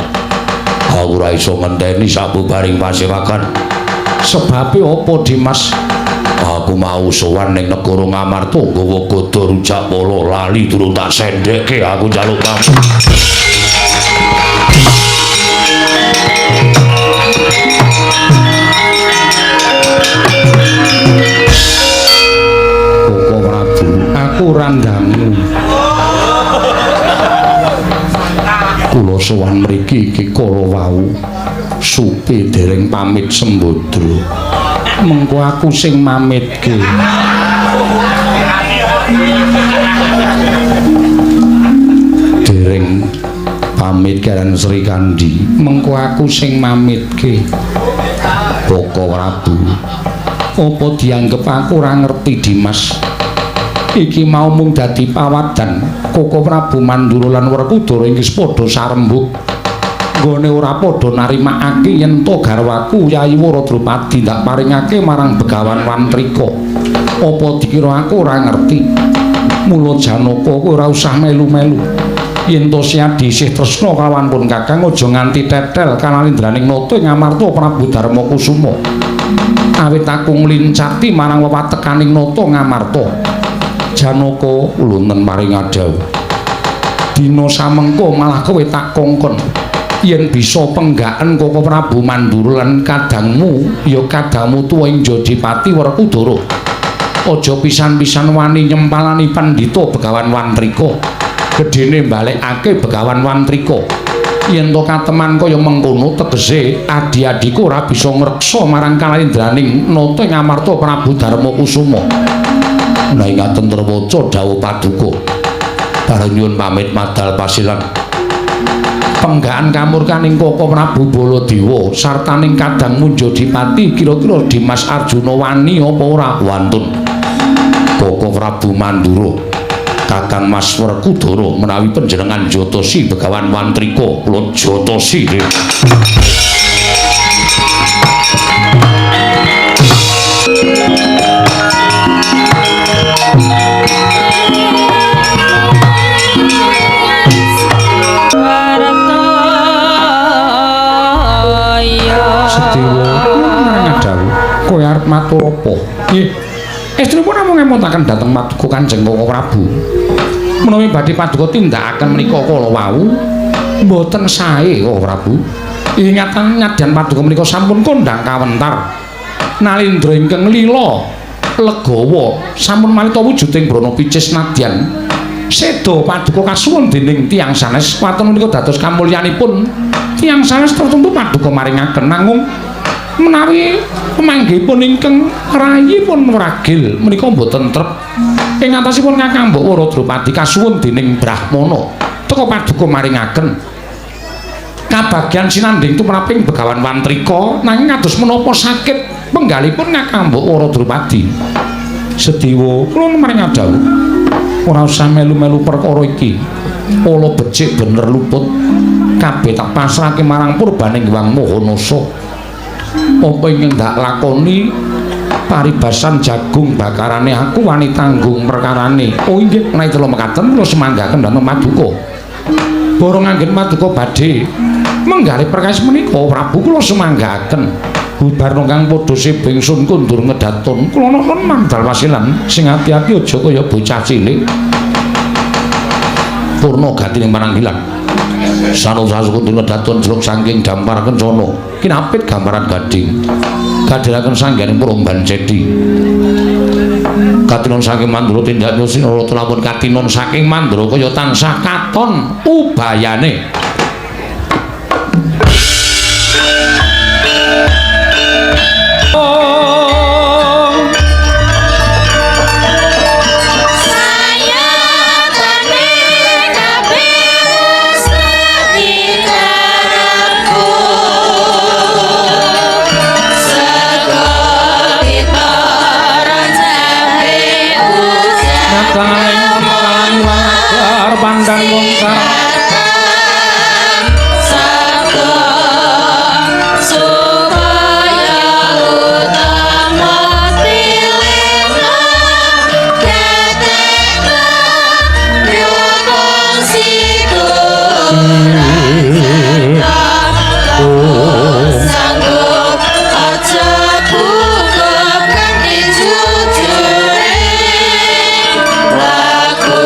Aku ora iso ngenteni sabubaring pasewakan. Sebabe apa Dimas? Aku mau sowan ning negara Ngamarta nggawa gada rujak pala lali durung tak sendhekke aku njaluk pamit. Koko Prabu, aku ora ndangu. Kula sowan mriki iki kala wau supe dereng pamit sembodra. Mengko aku sing mamitke. Dereng pamit karen Sri Kandi, mengko aku sing mamitke. Koko Prabu, apa dianggep aku ora ngerti Dimas? Iki mau mung dadi pawadan Koko Prabu Mandura lan Werkudara inggih padha sarembug. Nggone ora padha narimakake yen to garwaku Yayi Wara Drupadi ndak paringake marang Begawan Wantrika. Apa dikira aku ora ngerti? Mula Janaka kowe ora usah melu-melu. Yen to Siadi isih tresna kalawan pun Kakang aja nganti tetel kanalindraning nata ing Amarta Prabu Darma Kusuma. Awit aku nglincati marang wewatekaning nata Ngamarta. Janaka ulunten maring adhawuh. Dina samengko malah kowe tak kongkon yen bisa penggaken Koko Prabu Mandura lan kadangmu ya kadangmu tuwa ing Jodipati Werkudara. Aja pisan-pisan wani nyempalani pandhita Begawan Wantrika. Gedene balekake Begawan Wantrika. Yen to kateman kaya mengkono tegese adi-adiku ora bisa ngreksa marang kalalindraning nata ing Amarta Prabu Darma Kusuma. Nah ingaten terwaca dawuh paduka. Bareng nyuwun pamit madal pasilan. Penggakan kamurkaning Koko Prabu Baladewa sartaning kadang Munjodipati kira-kira Dimas Arjuna wani apa ora? Wantun. Koko Prabu Mandura, Kakang Mas Werkudara menawi panjenengan jotosi Begawan Wantrika kula jotosi. Kowe arep matur apa? Nggih. Estrinipun namung ngemutaken dhateng paduka Kanjeng Koko Prabu. Menawi badhe paduka tindakaken menika kala wau mboten sae Koko Prabu. Ingatan nyadyan paduka menika sampun kondhang kawentar. Nalindra ingkang lila legawa sampun malita wujuding brana picis nadyan. Seda paduka kasuwun dening tiyang sanes waton menika dados kamulyanipun tiyang sanes tertentu paduka maringaken nanging menawi pemanggihipun ingkang rayipun ragil menika mboten trep ing atasipun Kakang Mbok Wara Drupadi kasuwun dening Brahmana teka paduka maringaken kabagyan sinandhing tumraping Begawan Wantrika nanging kados menapa sakit penggalipun Kakang Mbok Wara Drupadi. Sediwa kula maring dawuh ora usah melu-melu perkara iki. Ala becik bener luput kabeh tak pasrahke marang purbaning Hyang Maha Nasa. Apa ingkang ndak lakoni paribasan jagung bakarane aku wani tanggung perkarane. Oh inggih menawi telu mekaten kula semanggaken dhateng paduka. Borong anggen paduka badhe menggalih perkawis menika Prabu kula semanggaken. Bubarna kang padha seba ingsun kondur ngedaton kula nonton mandal wasilan sing ati-ati aja kaya bocah cilik. Purna gatining marang ilang. Sanusa sekutu daton jeluk saking dampar kencana. Kinapit gambaran gading. Kadhiraken sangganing Promban Cedi. Katinon saking Mandura tindak Sinarata lamun katinon saking Mandura kaya tansah katon ubayane. Pandan wongkar supaya utama tilema ketek nyukung siku sanggup aja gugup kanthi jujure laku.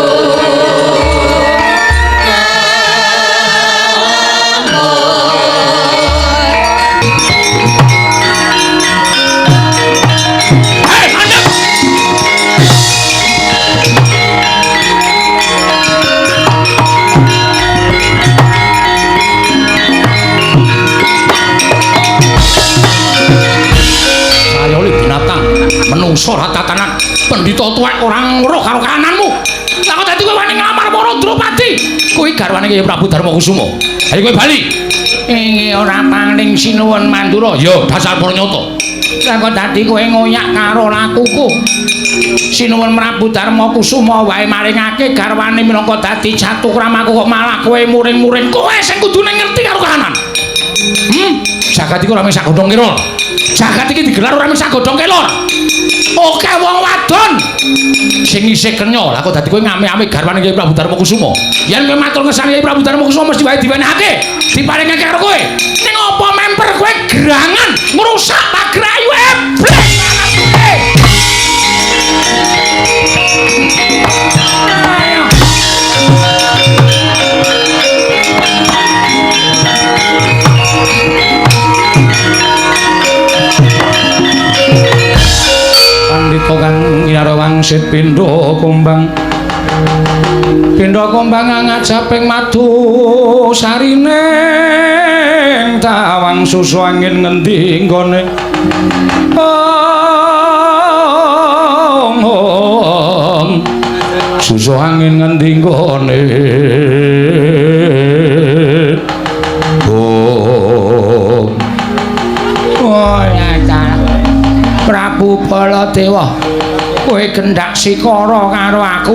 Menungso ratatanan pendhita tuwek ora ngruh karo kananmu. Lah kok dadi kowe wani nglamar para Drupadi? Kuwi garwane Kyai Prabu Darma Kusuma. Ayo kowe bali. Inggih ora paling sinuwun Mandura. Ya dasar pranyata. Lah kok dadi kowe ngoyak karo lakuku. Sinuwun Prabu Darma Kusuma wae maringake garwane minangka dadi catukramaku kok malah kowe muring-muring. Kowe sing kudune ngerti karo kahanan. Jagat iki ora mung sak godhong kelor. Jagat iki digelar ora mung sak godhong kelor. Oke wong wadon sing isih kenya. Lah kok dadi kowe ngame-ame garwane Kyai Prabu Darma Kusuma. Yen kowe matur ngersane Kyai Prabu Darma Kusuma mesti wae diwenehake, diparingake karo kowe. Ning apa memper kowe gerangan ngrusak pager ayu eblek anakku. Ayo. Pandhita kang ngira wangsit pindha kumbang. Pindha kumbang ngajaping madu sarine tawang susu angin ngendi nggone. Ong susu angin ngendi nggone. Oh. Oh ya Prabu Baladewa, kowe gendak sikara karo aku.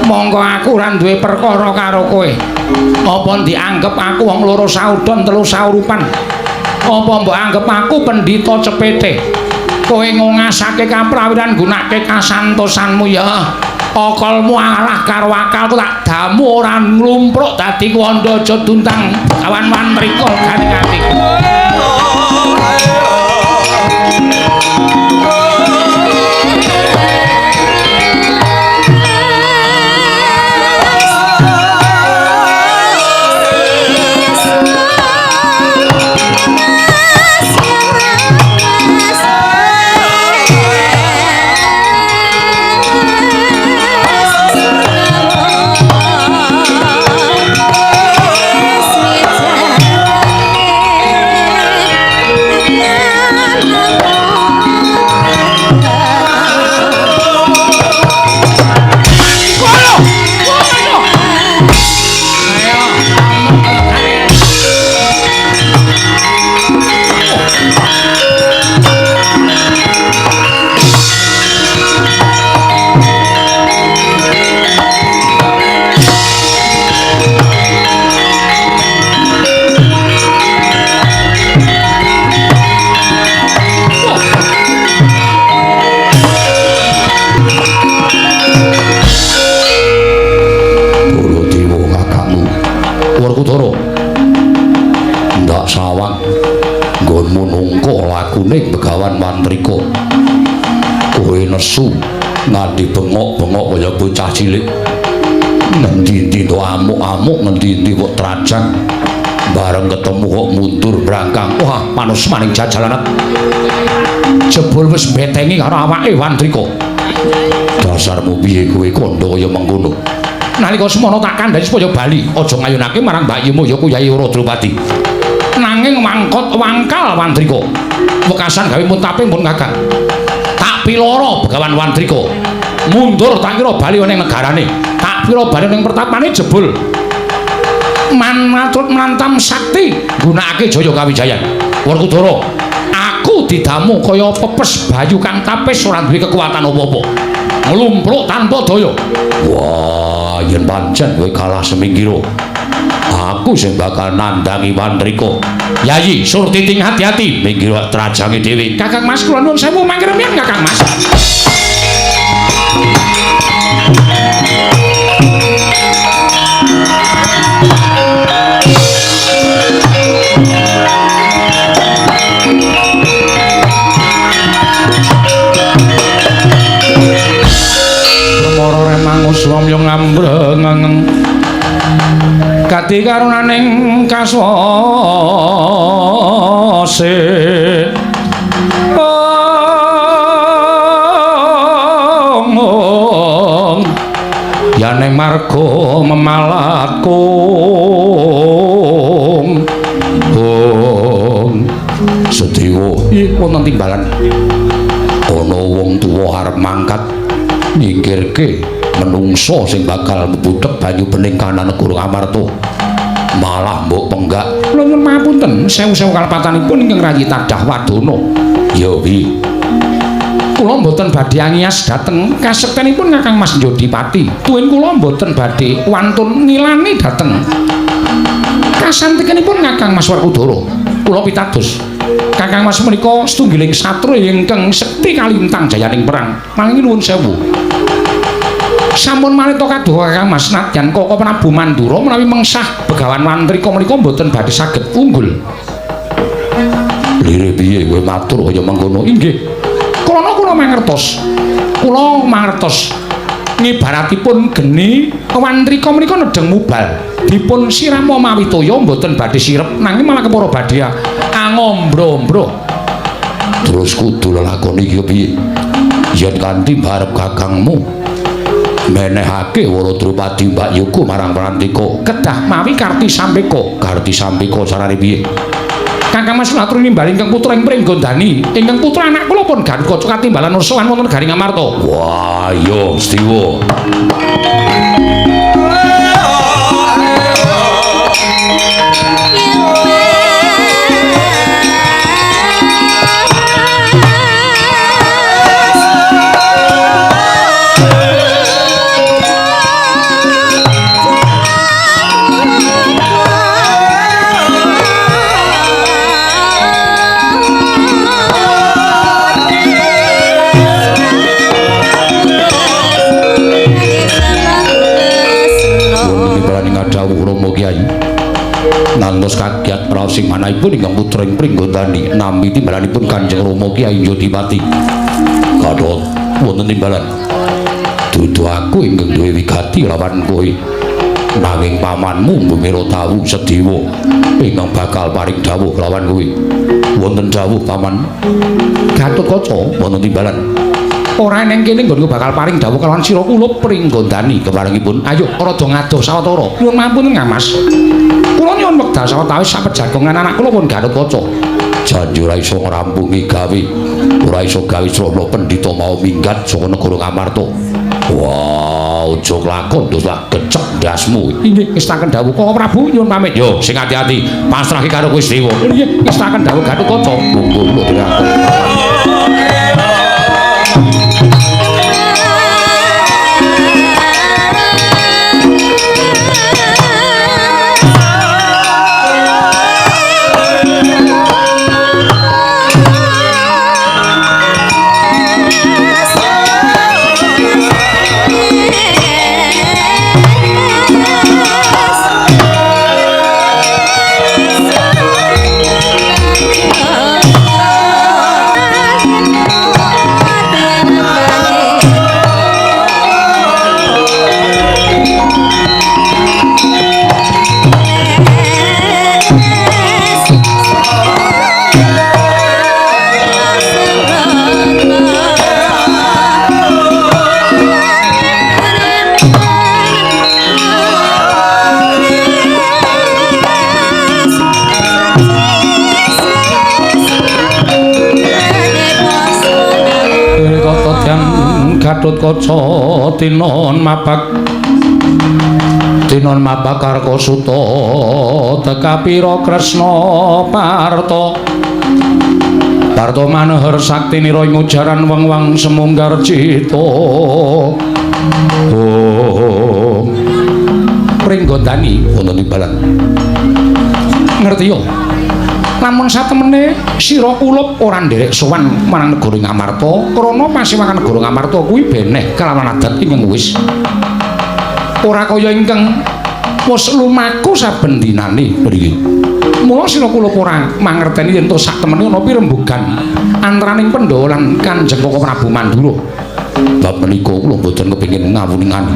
Monggo aku ora duwe perkara karo kowe. Apa dianggep aku wong loro saudon telu saurupan? Apa mbok anggep aku pendhita cepete? Kowe ngongasake kaprawiran gunake kasantosanmu ya. Akalmu alah karo akalku tak damu ora nglumpruk dadi kuwanda aja duntang kawan-wan mriko garing atiku. Werkudara ndak sawang nggonmu nungka lakune Begawan Mantrika. Kowe nesu nganti bengok-bengok kaya bocah cilik. Ngendi-endi to amuk-amuk, ngendi-endi kok trajang. Bareng ketemu kok mundur brangkang. Wah, manus maning jajalanet. Jebul wis mbetengi karo awake Wandrika. Dasarmu piye kowe kandha kaya mengkono? Nalika semono tak kandhani supaya bali, aja ngayunake marang mbakyumu ya Kyai Drupadi. Nanging wangkot wangkal Wandrika. Wekasan gawe muntape pun Kakang. Tak piloro Begawan Wandrika. Mundur tak kira bali ning negarane. Tak kira bali ning pertapane jebul. Man matut mlantam sakti nggunakake Jaya Kawijayan. Werkudara, aku didamu kaya pepes bayu kang tapis ora duwe kekuatan apa-apa. Nglumpluk tanpa daya. Wah, yen pancen kowe kalah semingkira. Aku sing bakal nandangi Wandrika. Yayi, Surtiting hati-hati minggir trajange dhewe. Kakang Mas kula nuwun sewu mangke rumiyin Kakang Mas. Permara remangus wamya ngambrengeng gati karunaning kaswase. Ong yaneng marga memalat kung. Ong Sedewa wonten timbalan. Ana wong tuwa arep mangkat nyingkirke menungso sing bakal mbudhek banyu bening kanan negara Amarta. Malah mbok penggak. Kula nyuwun pangapunten, sewu-sewu kalepatanipun ingkang rayi tadah wadana. Ya piye? Kula mboten badhe angiyas dhateng kasektenipun Kakang Mas Jodipati. Tuwin kula mboten badhe wantun ngilani dhateng kasantikanipun Kakang Mas Werkudara. Kula pitados, Kakang Mas menika setunggiling satria ingkang sekti kalintang jayaning perang. Mangke nuwun sewu. Sampun manita kaduka Kakang Mas nadyan Koko Prabu Mandura menawi mengsah Begawan Wandrika menika mboten badhe saged unggul. Lire piye kowe matur kaya mengkono? Inggih. Krana kula mangertos. Kula mangertos ngibaratipun geni Wandrika menika nedheng mubal. Dipun siram mawi toya mboten badhe sirep nanging malah kepara badhe angombro-ombro. Terus kudu lelakon iki piye? Yen kanthi barep kakangmu menehake Wara Drupadi Mbak Yuku marang Prantika kedah mawi Karti Sampeka. Karti Sampeka carane piye? Kakang Mas matur nimbal ingkang putra ing Pringgondani, ingkang putra anak kula pun Gatotkaca katimbalan ursuwan wonten Garing Amarta. Wah, iya Stiwa. Nantos kagiat raos sing manahipun ingkang putra ing Pringgondani nampi timbalanipun Kanjeng Rama Kyai Jodipati. Kathah wonten timbalan. Dudu aku ingkang duwe wigati lawan kowe. Nanging pamanmu Bumira Tawu Sedewa ingkang bakal paring dawuh lawan kowe. Wonten dawuh paman. Gatotkaca wonten timbalan. Ora eneng kene nggonku bakal paring dawuh kalawan sira kula Pringgondani keparengipun. Ayo rada ngadoh sawetara. Nyuwun mampun Mas. Kula nyuwun wekdal sawetawis sapejagongan anak kula pun Gatotkaca. Janji ora iso ngrampungi gawe. Ora iso gawe srana pendhita mau minggat saka negara Ngamarta. Wah, aja klakon terus lak gecek ndasmu. Inggih, ngestaken dawuh Koko Prabu nyuwun pamit. Yo, sing ati-ati. Pasrahke karo kowe Sedewa. Nggih, ngestaken dawuh Gatotkaca. Monggo kula dherekaken. Gatotkaca tinon mabak tinon mabak Karkasuta tekapira Kresna Parta Parta maneher saktinira ing ujaran weng-weng semunggar cita. Oh Pringgondani wonten imbalan. Ngerti yo. Lamun satemene sira kulup ora nderek sowan marang negara Ngamarta, krana pasewangan negara Ngamarta kuwi beneh kalawan adat ingkang wis ora kaya ingkang wis lumaku saben dinane mriki. Mula sira kulup ora mangerteni yen to satemene ana pirembugan antaraning Pandhawa lan Kanjeng Koko Prabu Mandura. Bab menika kula mboten kepengin ngawuningan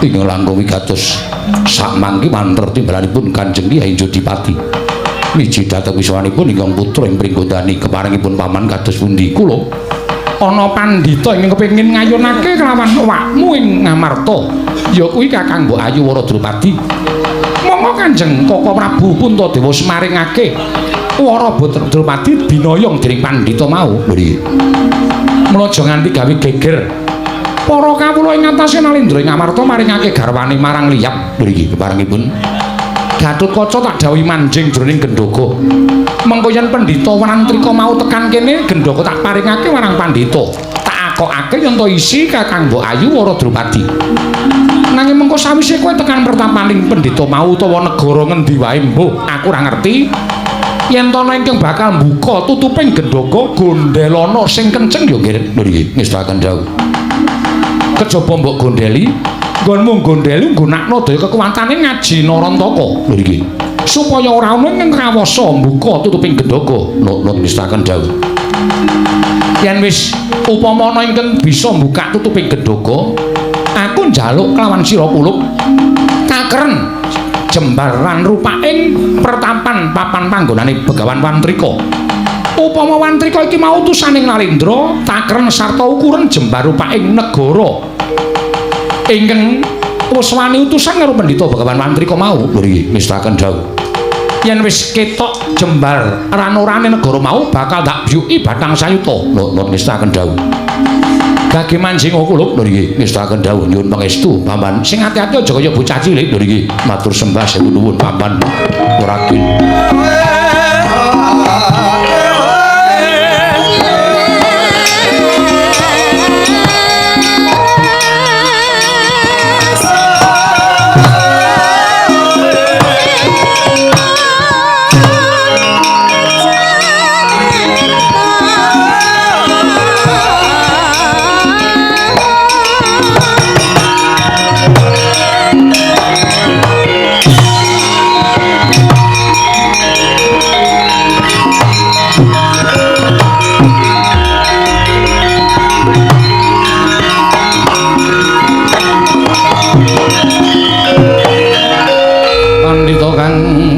ingkang langkung wigatos sakmangke manter timbalanipun Kanjeng Kyai Jodipati. Wiji dhateng wiswanipun ingkang putra ing Pringgondani keparengipun paman kados pundi kula ana pandhita ingkang kepengin ngayunake kelawan awakmu ing Ngamarta ya kuwi Kakang Mbok Ayu Wara Drupadi. Monggo Kanjeng Koko Prabu Puntadewa semaringake Wara Drupadi dinoyong dening pandhita mau. Nggih. Mula aja nganti gawe geger. Para kawula ing atase Nalendra ing Ngamarta maringake garwane marang liyap. Nggih keparengipun Gatotkaca tak dawuhi manjing jroning gendhaga. Mengko yen pendhita Wantrika mau tekan kene, gendhaga tak paringake marang pandhita. Tak akokake yen to isi Kakang Mbok Ayu Wara Drupadi. Nanging mengko sawise kowe tekan pertapaning pendhita mau utawa negara ngendi wae mbuh, aku ora ngerti. Yen to ana ingkang bakal mbuka tutuping gendhaga gondhelana sing kenceng ya nggih. Nggih, ngestakaken dawuh. Kejaba mbok gondheli, nggonmu gondheli nggunakno daya kekuwatane ngaji Narantaka. Lho iki. Supaya ora ana ing kawasa mbuka tutuping gendhaga. Nut ngestakaken dawuh. Yen wis upama ana ingkang bisa mbuka tutuping gendhaga, aku njaluk kelawan sira kulup takeren jembar lan rupaing pertapan papan panggonane Begawan Wantrika. Upama Wantrika iki mau utusaning Nalendra, takeren sarta ukuran jembar rupaing negara ingkang wis wani utusan karo pendhita Begawan Wantrika mau. Lho iki ngestakaken dawuh. Yen wis ketok jembar ranorane negara mau bakal tak byuki batang sayuta. Lho ngestakaken dawuh. Gage manjing kulup. Lho iki ngestakaken dawuh nyuwun pangestu paman. Sing ati-ati aja kaya bocah cilik. Lho iki matur sembah sewu nuwun paman Ragil.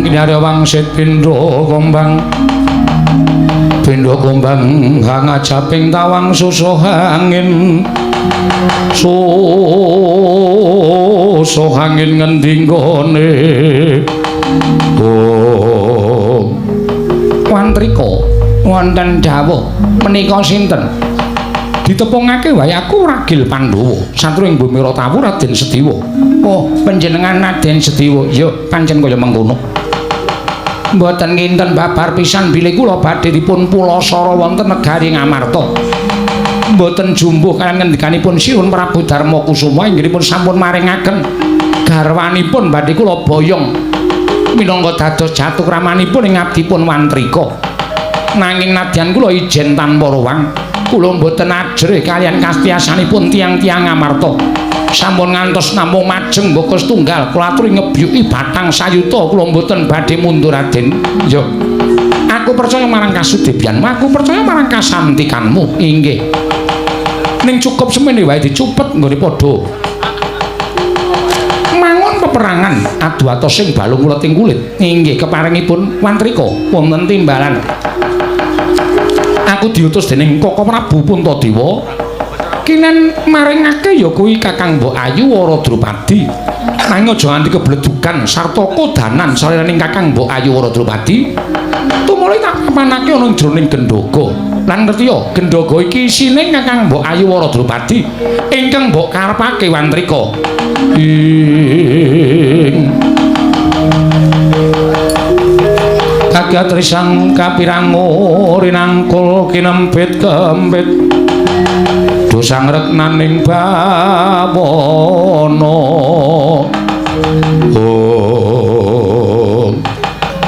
Kinarya wangsit pindha gombang pindha gombang hangajaping tawang susuh angin susuh angin ngendi nggone. Oh Wantrika wonten dawuh menika sinten? Ditepungake wae aku Ragil Pandhawa satru ing bumi Ratawu Raden Sediwa. Oh panjenengan Raden Sediwa ya pancen kaya mengkono. Mboten kinten babar pisan bilih kula badhe dipun pulasara wonten negari Ngamarta. Mboten jumbuh kaliyan ngendikanipun Sinuhun Prabu Darma Kusuma inggihipun sampun maringaken garwanipun badhe kula boyong minangka dados jatukramanipun ing abdipun Wantrika. Nanging nadyan kula ijen tanpa ruwang, kula mboten ajrih kaliyan kastiyasanipun tiyang-tiyang Ngamarta. Sampun ngantos namung majeng mboko setunggal kula aturi ngebyuki batang sayuta kula mboten badhe mundur Raden. Yo aku percaya marang kasudebyanmu, aku percaya marang kasantikanmu. Inggih. Ning cukup semene wae dicupet nggone padha mangun peperangan adu atos sing balung uleting kulit. Inggih keparengipun Wantrika wonten timbalan. Aku diutus dening Koko Prabu Puntadewa kinen maringake ya kuwi Kakang Mbok Ayu Wara Drupadi. Nanging aja nganti kebledugan sarta kodanan saliraning Kakang Mbok Ayu Wara Drupadi. Tumuli tak papanake ana jroning gendhoga. Lan ngerti ya, gendhoga iki isine Kakang Mbok Ayu Wara Drupadi ingkang mbok karepake Wantrika. Ing kagatrisang kapirangu rinangkul kinempit kempit dosang reknaning bawana. Oh,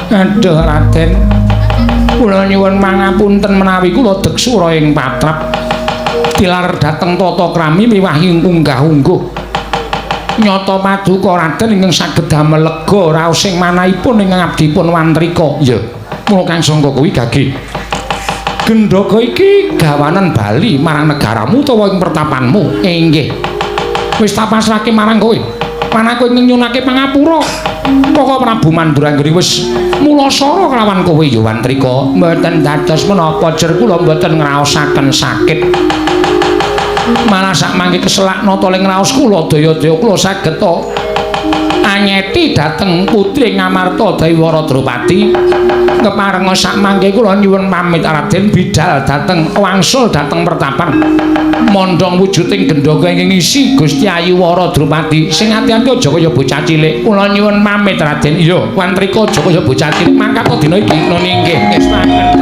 aduh Raden, kula nyuwun pangapunten menawi kula deksura ing patrap tilar dhateng tata krami miwahi unggah-ungguh. Nyata paduka Raden ingkang saged damel lega raos ing manahipun ingkang abdipun Wantrika. Iya, mula kang sangka kuwi gage. Gendhoga iki gawanan bali marang negaramu utawa ing pertapanmu. Inggih. Wis tak pasrahke marang kowe. Lan aku ingkang nyunake pangapura. Koko Prabu Mandura anggere wis mulasara kelawan kowe ya Wantrika. Mboten dados menapa jer kula mboten ngraosaken sakit. Malah sak mangke keselak nata ing raos kula daya-daya kula saged anyeti dhateng putri Ngamarta Dewi Wara Drupadi. Keparenga sak mangke kula nyuwun pamit Raden bidal dhateng wangsul dhateng pertapan mondhong wujuding gendhoga ingkang ngisi Gusti Ayu Wara Drupadi. Sing ati-ati aja kaya bocah cilik. Kula nyuwun pamit Raden. Iya, Wantrika aja kaya bocah cilik. Mangkat dina iki. Nun inggih. Ngestaken.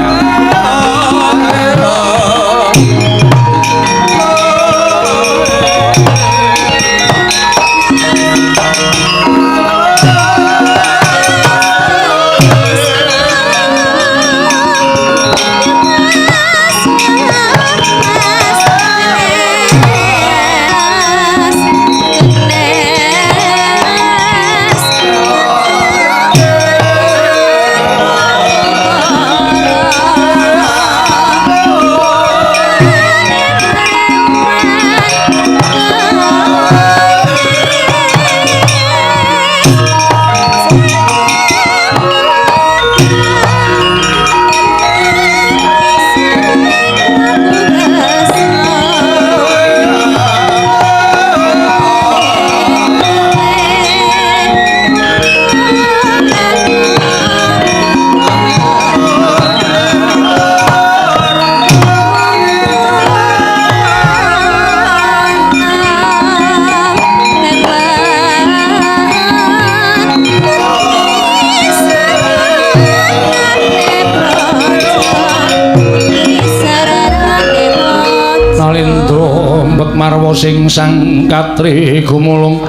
Marwa sing sang katri gumulung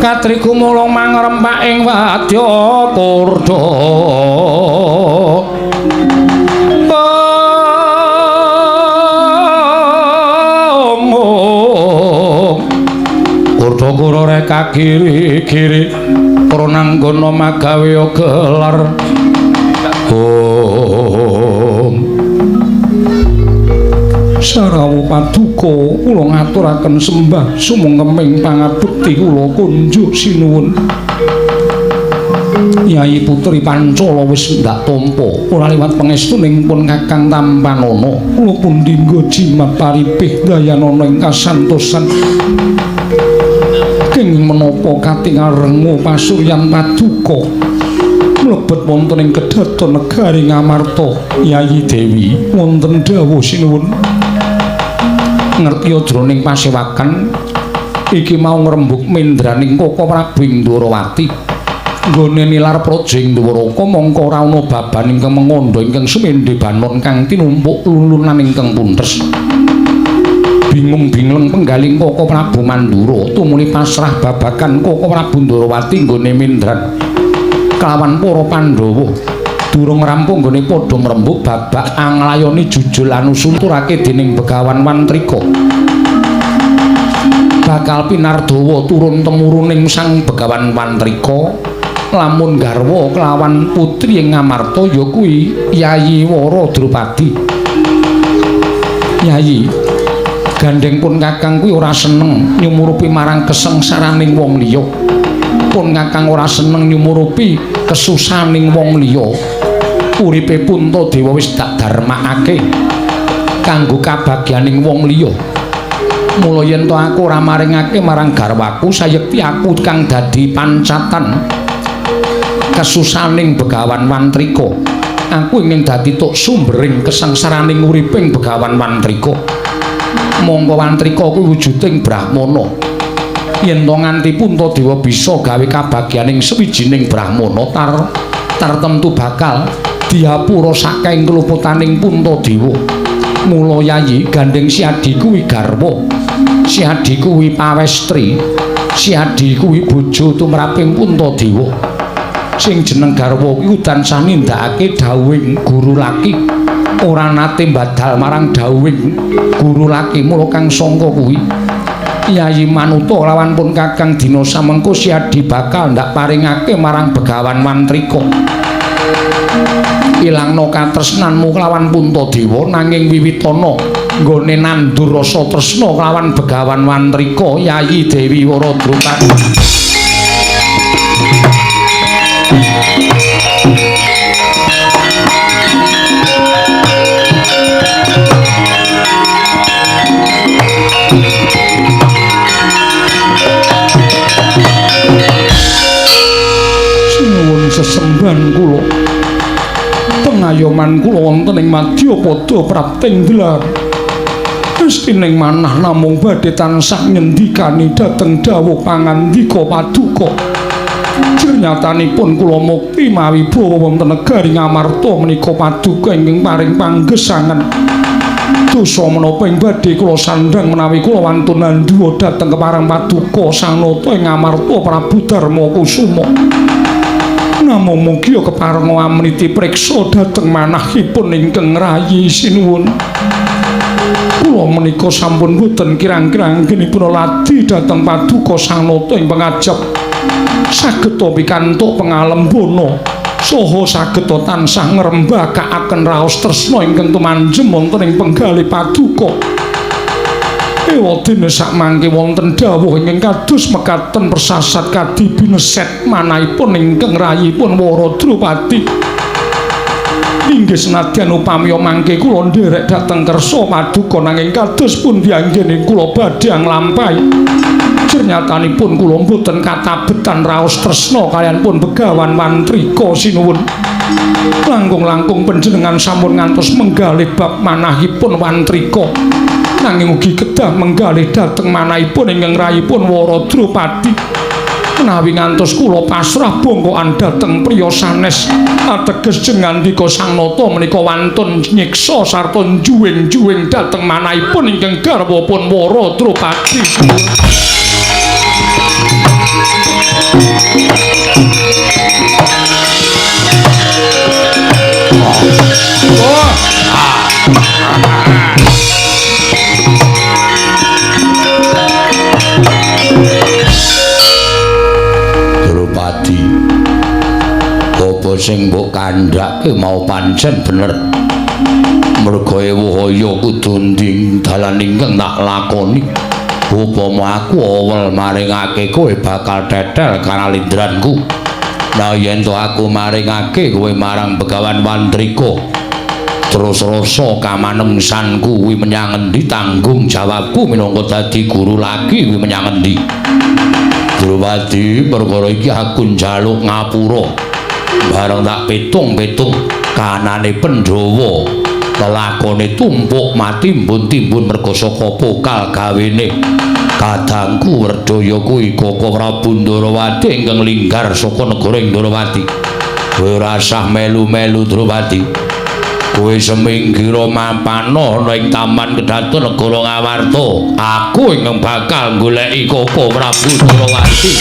katri gumulung mangrempak ing wadya kurda. Kurda kura reka kiri-kiri prananggana magawe gelar. Om Sarawu paduka kula ngaturaken sembah sumengkeming pangabekti kula kunjuk sinuwun. Yayi Putri Pancala wis ndak tampa ora liwat pangestuning pun Kakang Tampanana. Kula pun dinggo jimat paripih dayanana ing kasantosan. Kenging menapa katingal rengu pasuryan paduka mlebet wonten ing kedaton negari Ngamarta. Yayi Dewi wonten dawuh sinuwun. Ngertiya jroning pasewakan iki mau ngrembug mendraning Koko Prabu ing Ndorowati nggone nilar praja ing Dwaraka mongko ora ana baban ingkang mengandha ingkang sumendhe banon kang tinumpuk lulunan ingkang puntes. Bingung bingleng penggaling Koko Prabu Mandura tumuli pasrah babagan Koko Prabu Ndorowati nggone mendran kelawan para Pandhawa. Durung rampung nggone padha mrembug babak anglayoni jujul anusunturake dening Begawan Wantrika. Bakal pinardawa turun temuruning Sang Begawan Wantrika lamun garwa kelawan putri ing Ngamarta ya kuwi Yayi Wara Drupadi. Yayi, gandeng pun Kakang kuwi ora seneng nyumurupi marang kesengsaraning wong liya. Pun Kakang ora seneng nyumurupi kesusaning wong liya. Uripe Puntadewa wis dak darmakake kanggo kabagyaning wong liya. Mula yen to aku ora maringake marang garwaku, sayekti aku kang dadi pancatan kesusaning Begawan Wantrika. Aku ingin dadi tuk sumbering kesengsaraning uriping Begawan Wantrika. Mongko Wantrika kuwi wujuding Brahmana. Yen to nganti Puntadewa bisa gawe kabagyaning sawijining Brahmana tartemtu bakal diapura saking keluputaning Puntadewa. Mula Yayi gandeng si adi kuwi garwa, si adi kuwi pawestri, si adi kuwi bojo tumraping Puntadewa. Sing jeneng garwa kuwi tansah nindakake dawuhing guru laki, ora nate mbadal marang dawuhing guru laki. Mula kang sangka kuwi Yayi manuta lawan pun Kakang dina samengko si adi bakal ndak paringake marang Begawan Wantrika. Ilangno katresnanmu kelawan Puntadewa, nanging wiwitana nggone nandur rasa tresna kelawan Begawan Wantrika Yayi Dewi Wara Drupadi. Sinuwun sesembahan kula, pengayoman kula wonten ing madyapada prapting dlar. Estining manah namung badhe tansah ngendikani dhateng dawuh pangandika paduka. Jernyatanipun kula mukti mawi bawa wonten negari Ngamarta menika paduka ingkang paring panggesangan. Dosa menapa ing badhe kula sandhang menawi kula wantun nandhuwa dhateng kepareng paduka Sang Nata ing Ngamarta Prabu Darma Kusuma. Namung mugi keparenga amriti priksa dhateng manahipun ingkang rayi sinuwun. Kula menika sampun boten kirang-kirang anggenipun ladi dhateng paduka Sang Nata ing pangajap. Saged pikantuk pangalembana saha saged tansah ngrembakakaken raos tresna ingkang tumanjem wonten ing penggalih paduka. Ewadene sakmangke wonten dawuh ingkang kados mekaten persasat kadi bineset manahipun ingkang rayipun Wara Drupadi. Inggih senadyan upami mangke kula nderek dhateng kersa paduka, nanging kados pundi anggene kula badhe nglampahi. Jernyatanipun kula mboten katabetan raos tresna kaliyan pun Begawan Wantrika sinuwun. Langkung-langkung panjenengan sampun ngantos menggalih bab manahipun Wantrika, nanging ugi kedah menggalih dhateng manahipun ingkang rayipun Wara Drupadi. Menawi ngantos kula pasrah bongkokan dhateng priya sanes, ateges jengandika Sang Nata menika wantun nyiksa sarta njuwing-juwing dhateng manahipun ingkang garwa pun Wara Drupadi. Drupadi, apa sing mbok kandhake mau pancen bener. Merga ewuh kudu nding dalan ingkang tak lakoni. Upama aku awel maringake kowe bakal tetel kanalindranku. Nah yen to aku maringake kowe marang Begawan Wantrika, terus rasa kamanungsanku kuwi menyang endi, tanggung jawabku minangka dadi guru lagi kuwi menyang endi. Drupadi, perkara iki aku njaluk ngapura. Bareng tak pitung-pitung kanane Pandhawa lelakone tumpuk matimbun-timbun merga saka pokal gawene kadangku Werdaya kuwi Koko Prabu Ndorowati ingkang linggar saka negara Ndorowati. Kowe ora usah melu-melu Drupadi. Kowe seminggira mapana ana ing taman kedaton negara Ngawarta. Aku ingkang bakal goleki Koko Prabu Ndorowati.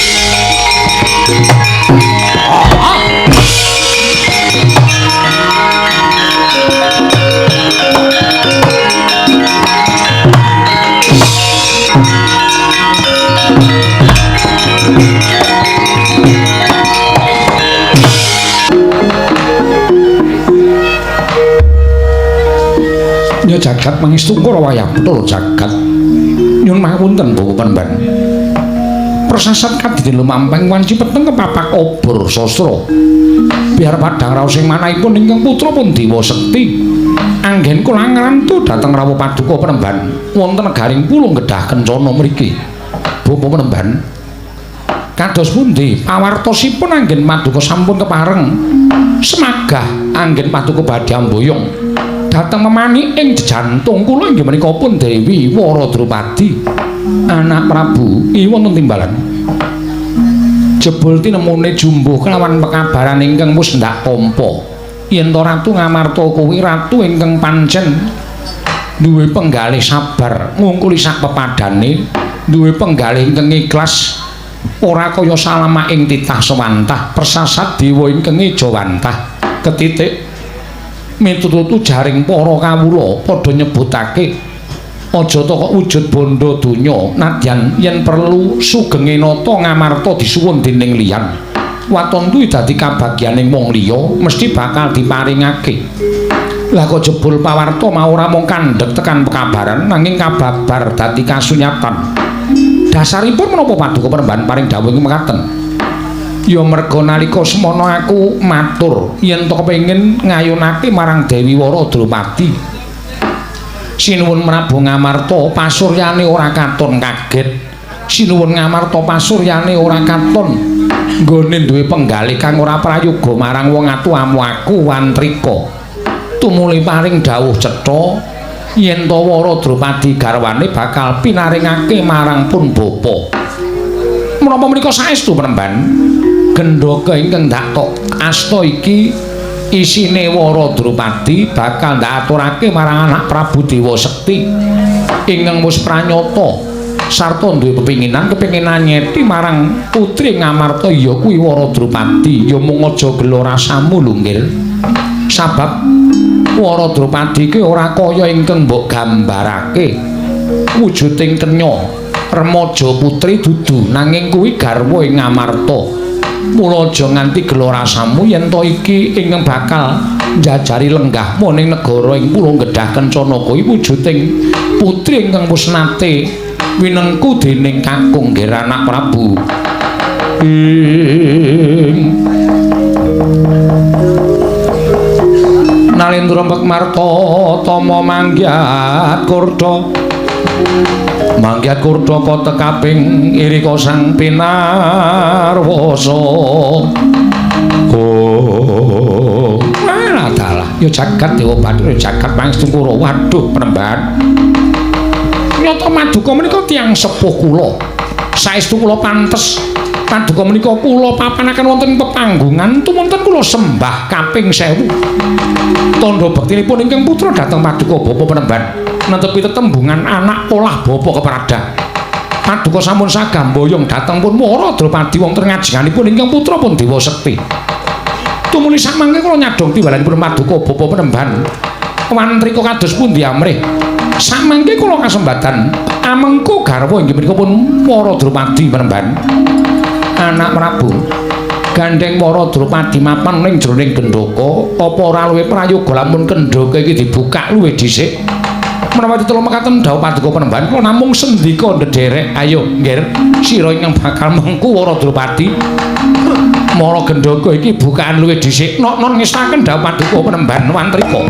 Ya jagat mangestu kara wayah Bathara jagat. Nyuwun pangapunten Bapak Pemban. Persasat kadidin lumampeng wanci peteng kepapak obor sastra. Biar padhang raos ing manahipun ingkang putra pun Dewa Sekti. Anggen kula ngrantu dhateng rawuh paduka Penemban wonten negaring Pulung Gedhah Kencana mriki. Bapa Penemban, kados pundi pawartosipun anggen paduka sampun kepareng semagah anggen paduka badhe amboyong dhateng memani ing jejantung kula inggih menika pun Dewi Wara Drupadi anak Prabu I wonten timbalan. Jebul tinemune jumbuh kelawan pekabaran ingkang wis ndak tampa yen to Ratu Ngamarta kuwi ratu ingkang pancen duwe penggalih sabar ngungkuli sak pepadane, duwe penggalih ingkang ikhlas ora kaya salama ing titah sewantah persasat dewa ingkang ejawantah ketitik miturut ujaring para kawula padha nyebutake aja ta kok wujud bondo donya nadyan yen perlu sugenge nata Ngamarta disuwun dening liyan waton kuwi dadi kabagyaning wong liya mesti bakal diparingake. Lah kok jebul pawarta mau ora mung kandhek tekan pekabaran nanging kababar dadi kasunyatan. Dasaripun menapa paduka Penemban paring dawuh ing mekaten? Ya merga nalika semana aku matur yen to kepengin ngayunake marang Dewi Wara Drupadi. Sinuwun Prabu Ngamarta pasuryane ora katon kaget. Sinuwun Ngamarta pasuryane ora katon nggone duwe penggalih kang ora prayoga marang wong atu amu aku Wantrika. Tumuli paring dawuh cetha yen to Wara Drupadi garwane bakal pinaringake marang pun bapa. Menapa menika saestu Penemban? Gendhaka ingkang ndak tok asta iki isine Wara Drupadi bakal ndak aturake marang anak Prabu Dewa Sekti ingkang wis pranyata sarta duwe pepinginan kepinginan nyeti marang putri Ngamarta ya kuwi Wara Drupadi. Ya mung aja gelo rasamu lho nggih. Sabab Wara Drupadi ki ora kaya ingkang mbok gambarake wujuding kenya remaja putri dudu nanging kuwi garwa ing Ngamarta. Mula aja nganti gelo rasamu yen to iki ingkang bakal njajari lenggahmu ning negara ing Pulung Gedhah Kencana kuwi wujuding putri ingkang wis nate winengku dening kakung nggih anak Prabu. Ing Nalendra Mbekmarta tama manggiat kurda manggiat kurda kotekaping irika sang pinarwasa. Oh alah dalah ya jagat dewa bathara jagat pangestu kura. Waduh Penemban, nyata maduka menika tiyang sepuh kula. Saestu kula pantes paduka menika kula papanaken wonten pepanggungan tumunten kula sembah kaping 1000. Tandha bektinipun ingkang putra dhateng paduka Bapa Penemban netepi tetembungan anak polah bapa kepradah. Paduka sampun sagamboyong dhateng pun Wara Drupadi wonten ngajenganipun ingkang putra pun Dewa Sekti. Tumuli samangke kula nyadhong timbalanipun paduka Bapa Penemban Wantrika kados pundi amrih. Samangke kula kasembadan amengku garwa inggih menika pun Wara Drupadi Penemban anak Prabu. Gandheng Wara Drupadi mapan ning jroning gendhaka apa ora luwih prayoga lamun kendhaka iki dibukak luwih dhisik. Menawa tetela mekaten dawuh paduka Penemban kula namung sendika ndederek. Ayo nggih sira ingkang bakal mengku Wara Drupadi mara gendhaka iki bukaan luwih dhisik. Nok-non ngestaken dawuh paduka Penemban Wantrika.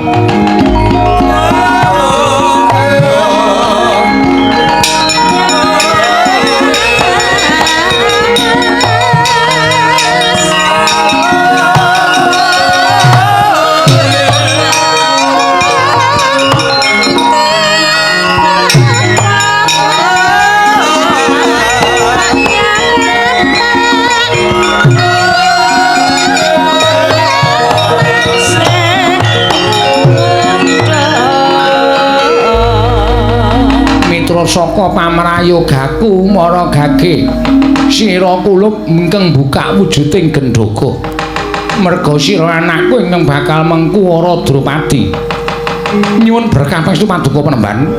Saka pamrayogaku mara gage sira kulup ingkang buka wujuding gendhoga merga sira anakku ingkang bakal mengku Wara Drupadi. Nyuwun berkah pangestu paduka Penemban.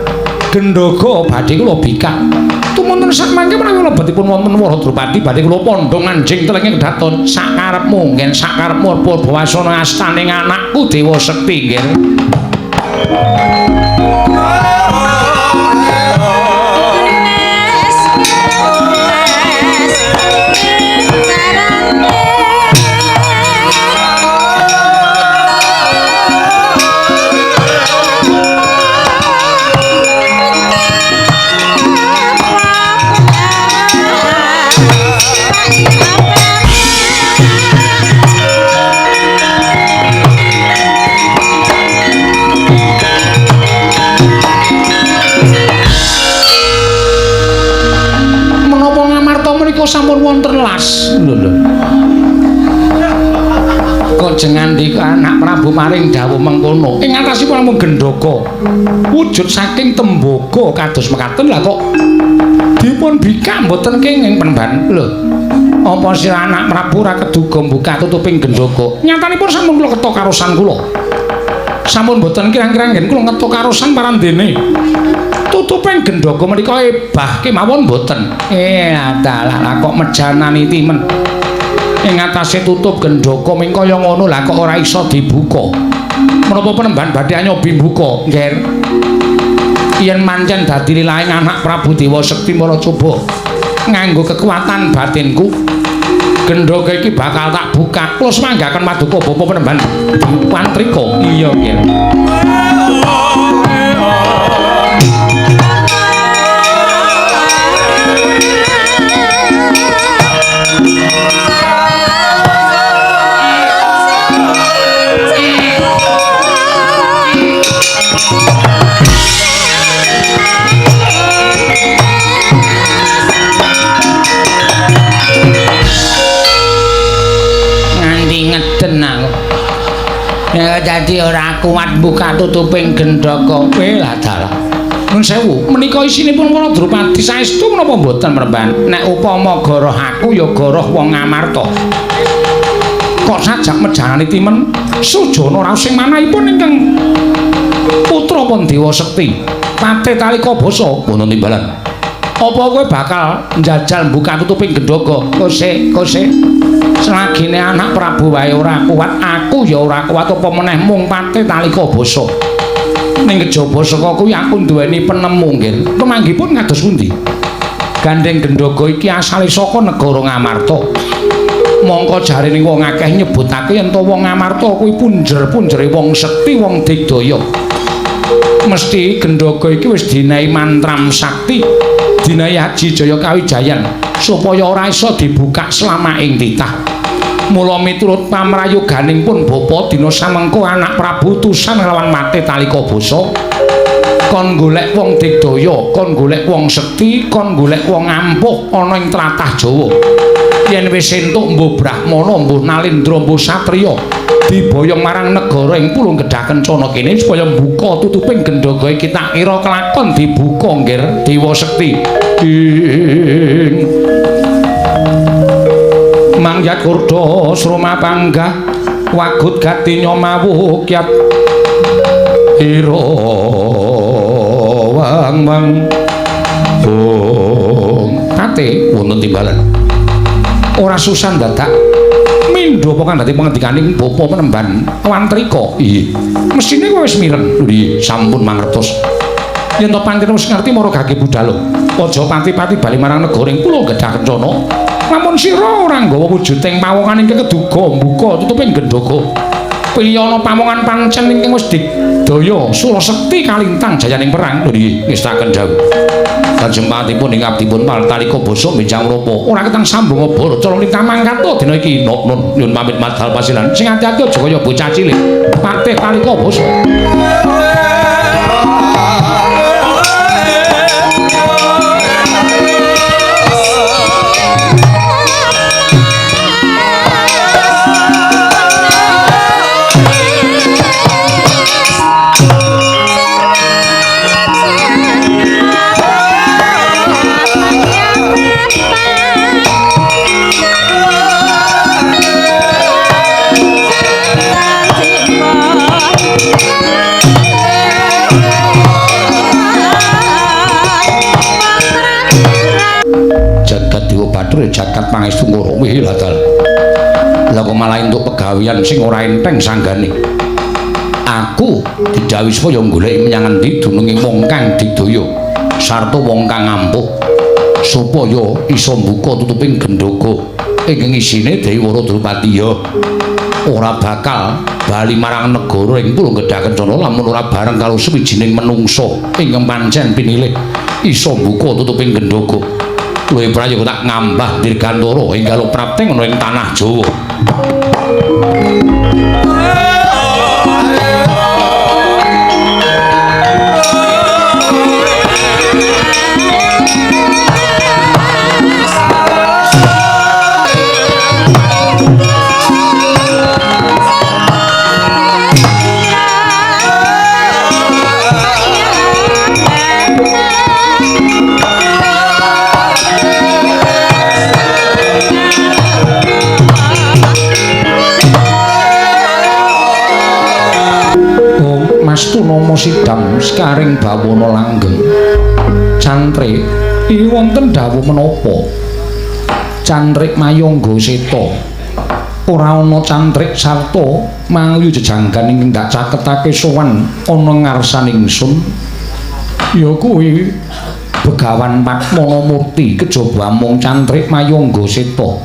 Gendhoga badhe kula bikak tumunten sakmangke menawi lebetipun wonten Wara Drupadi badhe kula pondhong anjing telenge kedaton sakarepmu ngen sakarepmu purba wasana astaning anakku Dewa Sekti nggih. sampun wonten las. Lho lho. Kok jengandika anak Prabu maring dawuh mengkono. Ing atasipun namung gendaka. Wujud saking tembaga kados mekaten lah kok dipun bikak mboten kenging penemban. Lho. Apa sira anak Prabu ora keduga mbuka tutuping gendaka? Nyatanipun sampun kula ketok karosan kula. Sampun mboten kirang-kirang ngen kula ngetok karosan parandene. Tutuping gendaka menika ebah kemawon mboten. Dalah kok mejanani timen. Ing atase tutup gendaka ming kaya ngono lah kok ora iso dibuka. Menapa penemban badhe nyobi mbuka, Ngger? Yen mancen dadi lilaing anak Prabu Dewa Sekti mara coba nganggo kekuatan batinku, gendaka iki bakal tak buka. Kula semanggaken paduka bapa penemban Wantrika. Iya, Ngger. Ya dadi ora kuat buka tutuping gendaka. Lah dalah. Nun sewu, menika isinipun para Drupadi saestu menapa mboten Mremban? Nek upama goroh aku ya goroh wong Ngamarta. Kok sajak mejanani timen sujana raos sing manahipun ingkang putra pun Dewa Sekti. Patih Talika Basa wonten timbalan. Apa kowe bakal njajal buka tutuping gendaka? Kose, kose. Selagine anak Prabu wae ora kuat, aku ya ora kuat apa meneh mung Patih Talika Basa. Ning kejaba saka kuwi aku duweni penemu nggih. Pemanggipun kados pundi? Gandeng gendaka iki asale saka negara Ngamarta. Mongko jarene wong akeh nyebutake yen to wong Ngamarta kuwi punjer-punjere wong sekti, wong digdaya. Mesti gendaka iki wis dinehi mantram sakti, dinehi Aji Jaya Kawijayan supaya ora iso dibuka selama ing titah. Mula miturut pamrayoganing pun bapa dina samengko anak Prabu tusan nglawan Patih Talika Basa kon golek wong digdaya, kon golek wong sekti, kon golek wong ampuh ana ing tlatah Jawa. Yen wis entuk mbuh brahmana, mbuh nalindra, mbuh satriya diboyong marang negara ing Pulung Gedhah Kencana kene supaya mbuka tutuping gendaka iki tak kira kelakon dibuka nggir Dewa Sekti. Ing mangyat kurda sroma panggah wagut gati nyomawuh kyat ira wang wang ong tate wonten timbalan ora susah dadak mindho apa kang dadi pangandikaning bapa penemban Wantrika. Iya mesthine kowe wis mireng. Nggih sampun mangertos yen to pancen wis ngerti mara gage budhalo aja pati-pati bali marang negara ing Pulau Gedhah Kencana. Lamun sira ora nggawa wujuding pawongan ingkang keduga mbuka tutuping gendaka. Pilihana pawongan pancen ingkang wis digdaya sura sekti kalintang jayaning perang. Lho nggih ngestaken dawuh. Kajempatipun ing abdipun Talika Basa benjang menapa ora ketang sambung obor cara lintang mangkat dina iki. Nun nyun pamit madal pasilan. Sing ati-ati aja kaya bocah cilik. Patih Talika Basa. Jagat pangestu ngoro wih lah dal. Lah kok malah entuk pegawean sing ora enteng sanggane. Aku didhawuhi supaya goleki menyang endi dununge wong kang digdaya sarta wong kang ampuh supaya iso mbuka tutuping gendaka ingkang isine Dewi Drupadi ya ora bakal bali marang negara ing Pulung Gedhah Kencana lamun ora bareng karo sawijining menungsa ingkang pancen pinilih iso mbuka tutuping gendaka. Luwih prayoga tak ngambah dirgantara ing galuk prapting ana ing tanah Jawa. paring bawana langgeng. Cantrik, iki wonten dawuh menapa? Cantrik mayangga seta. Ora ana cantrik sarta mangyu jejanggan ingkang dak caketake sowan ana ngarsaning ingsun. Ya kuwi Begawan Padmanamurti kejaba amung cantrik mayangga seta.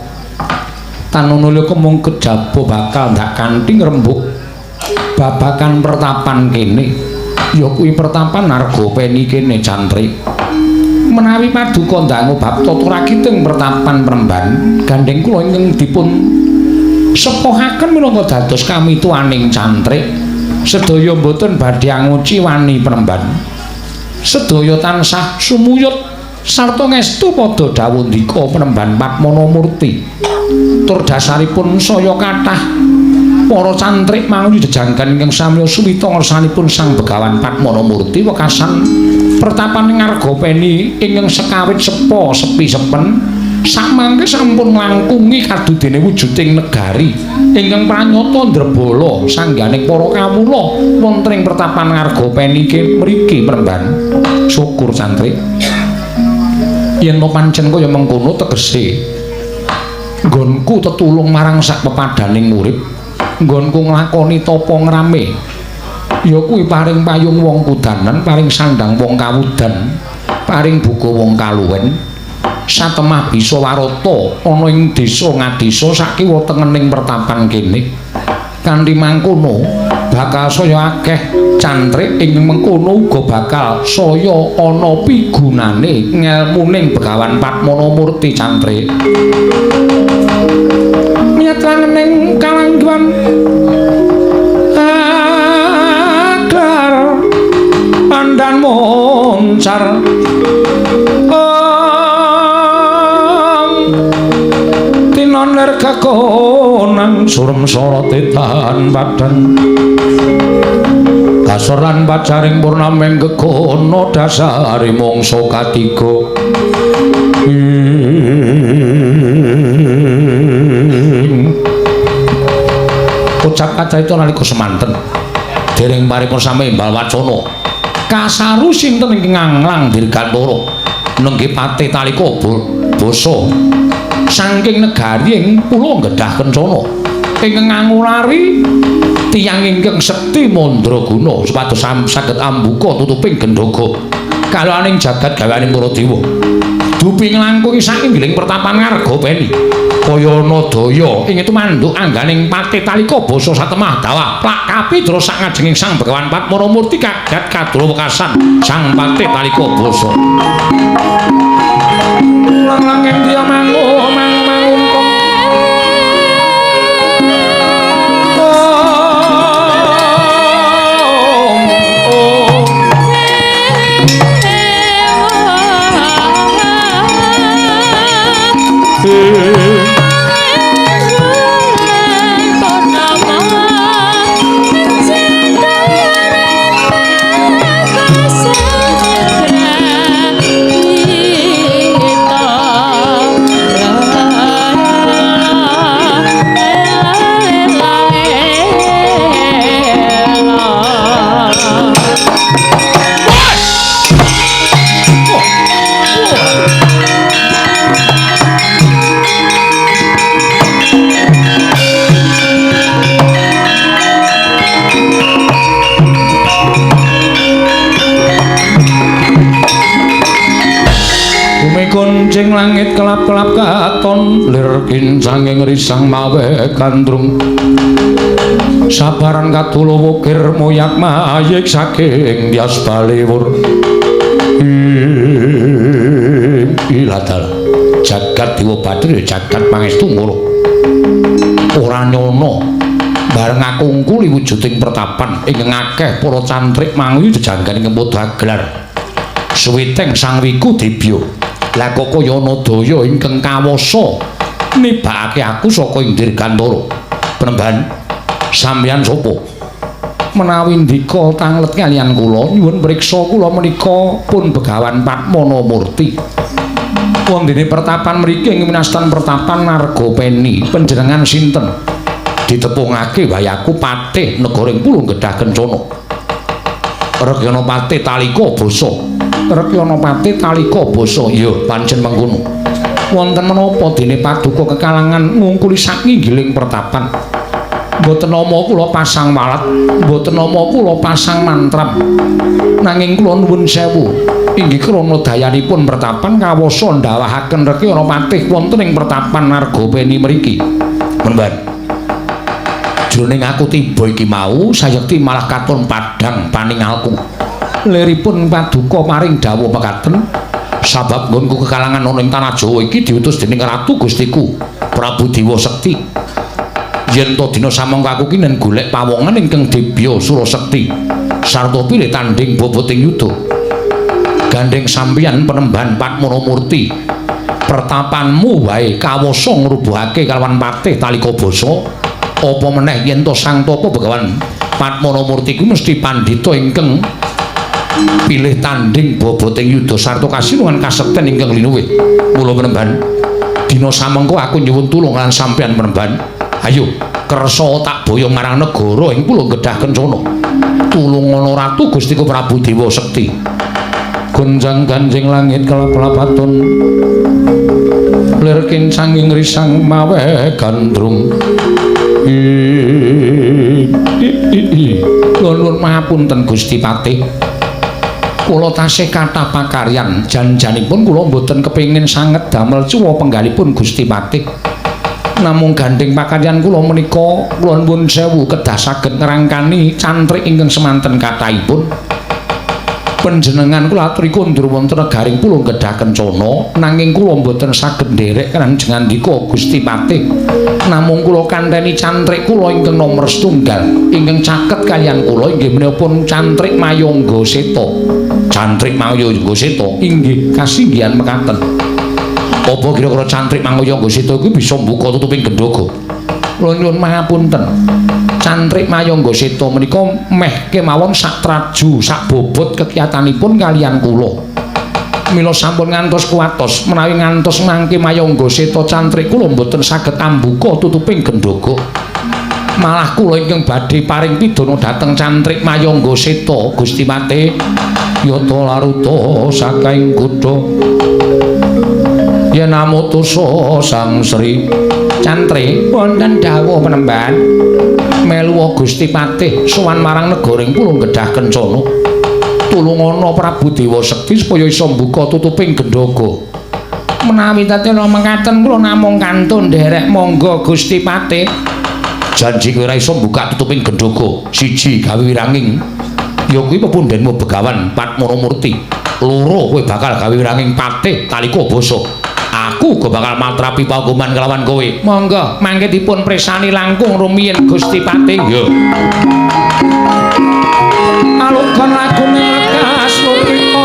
Tanana liya kemung kejaba bakal ndak kanthi ngrembug babakan pertapan kene. Ya kuwi pertapan Argapeni kene cantrik. Menawi paduka ndangu bab tata ragiting pertapan Premban, gandheng kula ingkang dipun sepohaken minangka dados kamituwaning cantrik. Sedaya mboten badhe anguci wani Premban. Sedaya tansah sumuyut sarta ngestu padha dawuh ndika Premban Padmanamurti. Tur dasaripun saya kathah para cantrik manguyu jejanggan ingkang samya suwita ngersanipun Sang Begawan Padmanamurti wekasan pertapan Ngargapeni ingkang sekawit sepa sepi sepen sakmangke sampun nglangkungi kadudene wujuding negari ingkang pranyata ndrebala sangganing para kawula wonten ing pertapan Ngargapeni mriki Premban. Syukur cantrik yen to pancen kaya mengkono tegese nggonku tetulung marang sak pepadaning urip, nggonku nglakoni tapa ngrame ya kuwi paring payung wong kudanan, paring sandang wong kawudan, paring buga wong kaluwen, satemah bisa warata ana ing desa ngadesa sakiwa tengening pertapan kene. Kanthi mangkono bakal saya akeh cantrik ing mengkono uga bakal saya ana pigunane ngelmuning Begawan Padmanamurti cantrik. Miyat langening kalangguan agar pandan moncar tinon lir kekonang surem sorote tahan padang kasor lan pacaring purnaming gegono dasare mangsa katiga. Ucap kacarita nalika semanten dereng paripun sami embal wacana kasaru sinten ingkang nganglang dirgantara nenggih patih talika basa saking negari ing pulo Gedhah Kencana ingkang ngangulari tiyang ingkang sekti mandraguna supados saged ambuka tutuping gendhoga kalaning jagat gaweaning para dewa. Dupi nglangkungi saking giling pertapan Ngargapeni kaya ana daya ing tumanduk angganing patih talika basa satemah dawah plak kapidra sak ngajenging Sang Begawan Padmanamurti kagat kadura wekasan Sang Patih Talika Basa. Lang-langing tiya mangu mangu mangungkung Kuncing langit kelap-kelap katon lir kincanging risang mawe gandrung sabaran kadula wukir moyak mayik saking tias baliwur. Iladal jagat dewa badri jagat pangestu ngono ora nyono bareng aku ngkuli wujuding pertapan ingkang akeh para cantrik manguyu jejanggan ing padha gelar suwiteng sang wiku dibya. Lah kok kaya ana daya ingkang kawasa nibakake aku saka ing Dirgantara. Penemban sampeyan sapa? Menawi ndika tanglet kaliyan kula nyuwun priksa kula menika pun Begawan Padmanamurti. Wondene pertapan mriki ing winastan pertapan Ngargapeni. Panjenengan sinten? Ditepungake wae aku patih negara ing Pulo Gedhah Kencana. Rekyana Patih Talika basa. Rekyana Patih Talika basa. Ya, pancen mengkono. Wonten menapa dene paduka kekalangan ngungkuli sakinggiling pertapan. Mboten nama kula pasang walat, mboten nama kula pasang mantram. Nanging kula nuwun sewu, inggih krana dayanipun pertapan kawasa ndawahaken Rekyana Patih wonten ing pertapan Argapeni mriki. Menemban. Jroning aku tiba iki mau sayekti malah katon padhang paningalku. Liripun paduka paring dawuh mekaten, sabab nggonku kekalangan ana ing tanah Jawa iki diutus dening Ratu Gustiku Prabu Dewa Sekti. Yen to dina samangka aku ki nen golek pawongan ingkang dibya Surasekti sarta pilih tandhing boboting yuda. Gandheng sampeyan penemban Padmana Murti, pertapanmu wae kawasa ngrubuhake kalawan Patih Talika basa. Apa meneh yen to Sang Tapa Begawan Padmana Murti kuwi mesti pandhita ingkang pilih tandhing boboting yuda sarta kasinungan kasekten ingkang linuwih. Mula penemban, dina samengko aku nyuwun tulung lan sampeyan penemban. Ayo kersa tak boyong marang negara ing Pulo Gedhah Kencana. Tulungana Ratu Gustiku Prabu Dewa Sekti. Gonjang ganjing langit kelap-lapatun, lir kincanging risang maweh gandrung. Nuwun mahapunten Gusti Patih. Kula tasih kathah pakaryan, jan-janipun kula mboten kepengin sanget damel cuwa penggalipun Gusti Patih. Namung gandheng pakaryan kula menika kula nuwun sewu kedah saged ngrangkani cantrik ingkang semanten kathahipun. Panjenengan kula aturi kondur wonten negaring Pulo Gedhah Kencana, nanging kula mboten saged nderek kanjengandika Gusti Patih. Namung kula kanteni cantrik kula ingkang nomer setunggal ingkang caket kaliyan kula inggih menika pun cantrik Mayangga Seta. Cantrik Mayangga Seta inggih kasinggihan mekaten. Apa kira-kira cantrik Mayangga Seta iku bisa mbuka tutuping gendhoga? Kula nyuwun pangapunten. Cantrik Mayangga Seta menika meh kemawon sak traju sak bobot kekiyatanipun kaliyan kula. Mila sampun ngantos kuwatos menawi ngantos mangke Mayangga Seta cantrik kula mboten saged ambuka tutuping gendhoga. Malah kula ingkang badhe paring pidana dhateng cantrik Mayangga Seta Gusti Patih. Yata laruta saking kutha yen amutusa Sang Sri Cantrik wonten dawuh penemban melu Gusti Patih sowan marang negara ing Pulo Gedhah Kencana. Tulungana Prabu Dewa Sekti supaya iso mbuka tutuping gendhoga. Menawi tatena mekaten kula namung kantun nderek monggo Gusti Patih. Janji kowe ora iso mbuka tutuping gendhoga. Siji gawe wiranging ya kuwi pepundhenmu Begawan Padmana Murti. Loro kowe bakal gawe wiranging Patih Talika basa. Aku uga bakal matrapi paukuman kelawan kowe. Monggo mangke dipun presani langkung rumiyin Gusti Patih. Ya. Alugon lagune lekas lurita.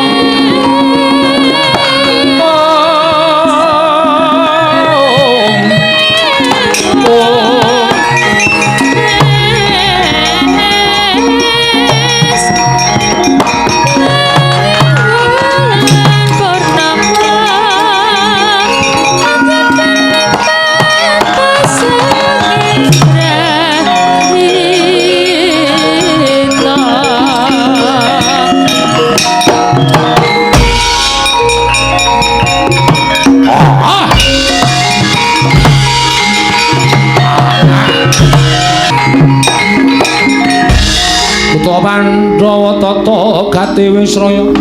Pandhawa tata gati wisraya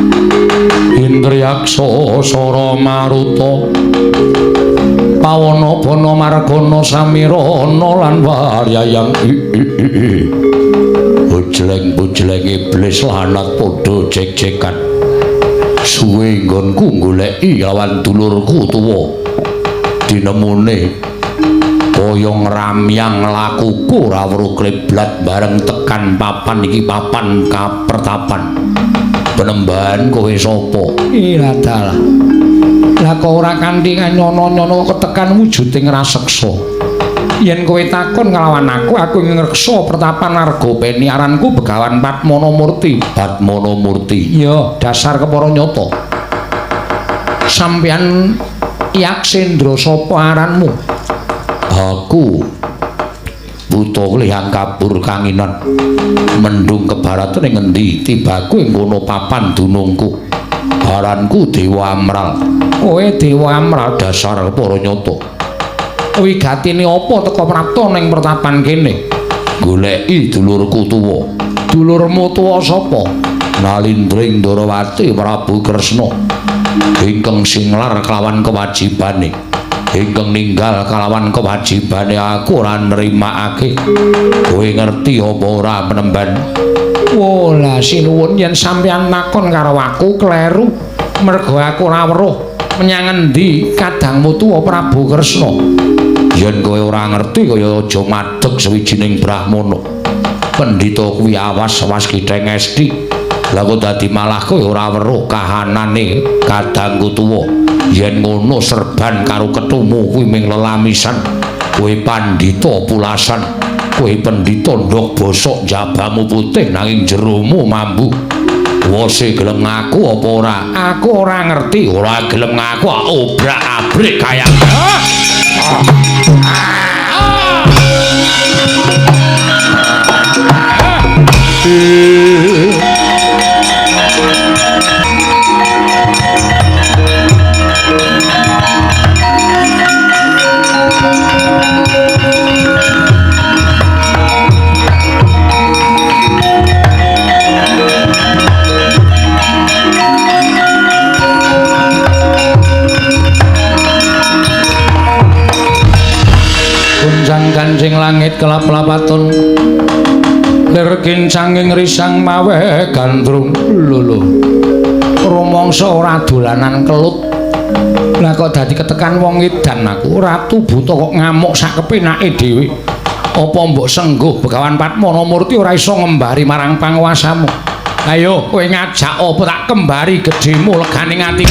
Indriyaksa Sara Maruta Pawana bana margana samirana lan waryayang. Bujleng-bujleng iblis lanat padha jek-jekan. Suwe nggonku goleki lawan dulurku tuwa. Dinemune kaya ngramyang lakuku ora weruh kleblat bareng tekan papan iki papan kapertapan. Penemban kowe sapa? Ira dalah. Lah kok ora kanthi nyono-nyono ketekan wujuding raseksa. Yen kowe takon nglawan aku, aku ngreksa pertapan Argapeni aranku Begawan Padmana Murti. Padmana Murti. Iya, dasar kepara nyata. Sampeyan Yaksendra sapa aranmu? Aku Buta klihang kabur kanginan. Mendung kebarat ning ngendi tibaku ing kono papan dunungku. Aranku Dewa Amral. Kowe Dewa Amral dasar para nyata. Wigatine apa teka prapta ning pertapan kene? Goleki dulurku tuwa. Dulurmu tuwa sapa? Nalindring Ndarawati Prabu Kresna. Ingkang singlar kelawan kewajibane. Ingkang ninggal kalawan kewajibane aku ora nrimakake. Kowe ngerti apa ora penemban? Wolah sinuwun yen sampeyan takon karo aku kleru. Mergo aku ora weruh menyang endi kadangmu tuwa Prabu Kresna. Yen kowe ora ngerti kaya aja madeg sawijining brahmana. Pendhita kuwi awas-awas githeng esti. Lah kok dadi malah kowe ora weruh kahanane kadangku tuwa. Yen ngono serban karo ketumu kuwi ming lelamisan. Kowe pandhita pulasan, kowe pendhita ndhok bosok jabamu putih nanging jeromu mambu. Wose gelem ngaku apa ora? Aku ora ngerti. Ora gelem ngaku obrak-abrik kaya. Gunjang kancing langit kelap-lapatun lir kincanging risang mawe gandrung. Lho rumangsa ora dolanan kelut. Lah kok dadi ketekan wong edan aku. Ratu Buta kok ngamuk sak kepenake dhewe. Apa mbok sengguh Begawan Padmanamurti ora iso ngembari marang panguwasamu? Ayo kowe ngajak apa tak kembari gedhemu legane ati.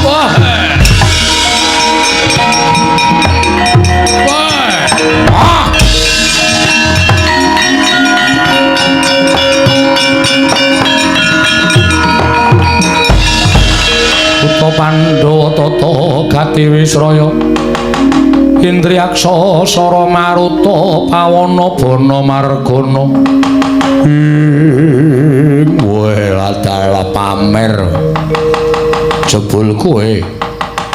Wah. Wah. Ah. Kutha Pandhawa tata gati wisraya Indriyaksa sara maruta pawana bana margana. Ing welatala pamer. Jebul kowe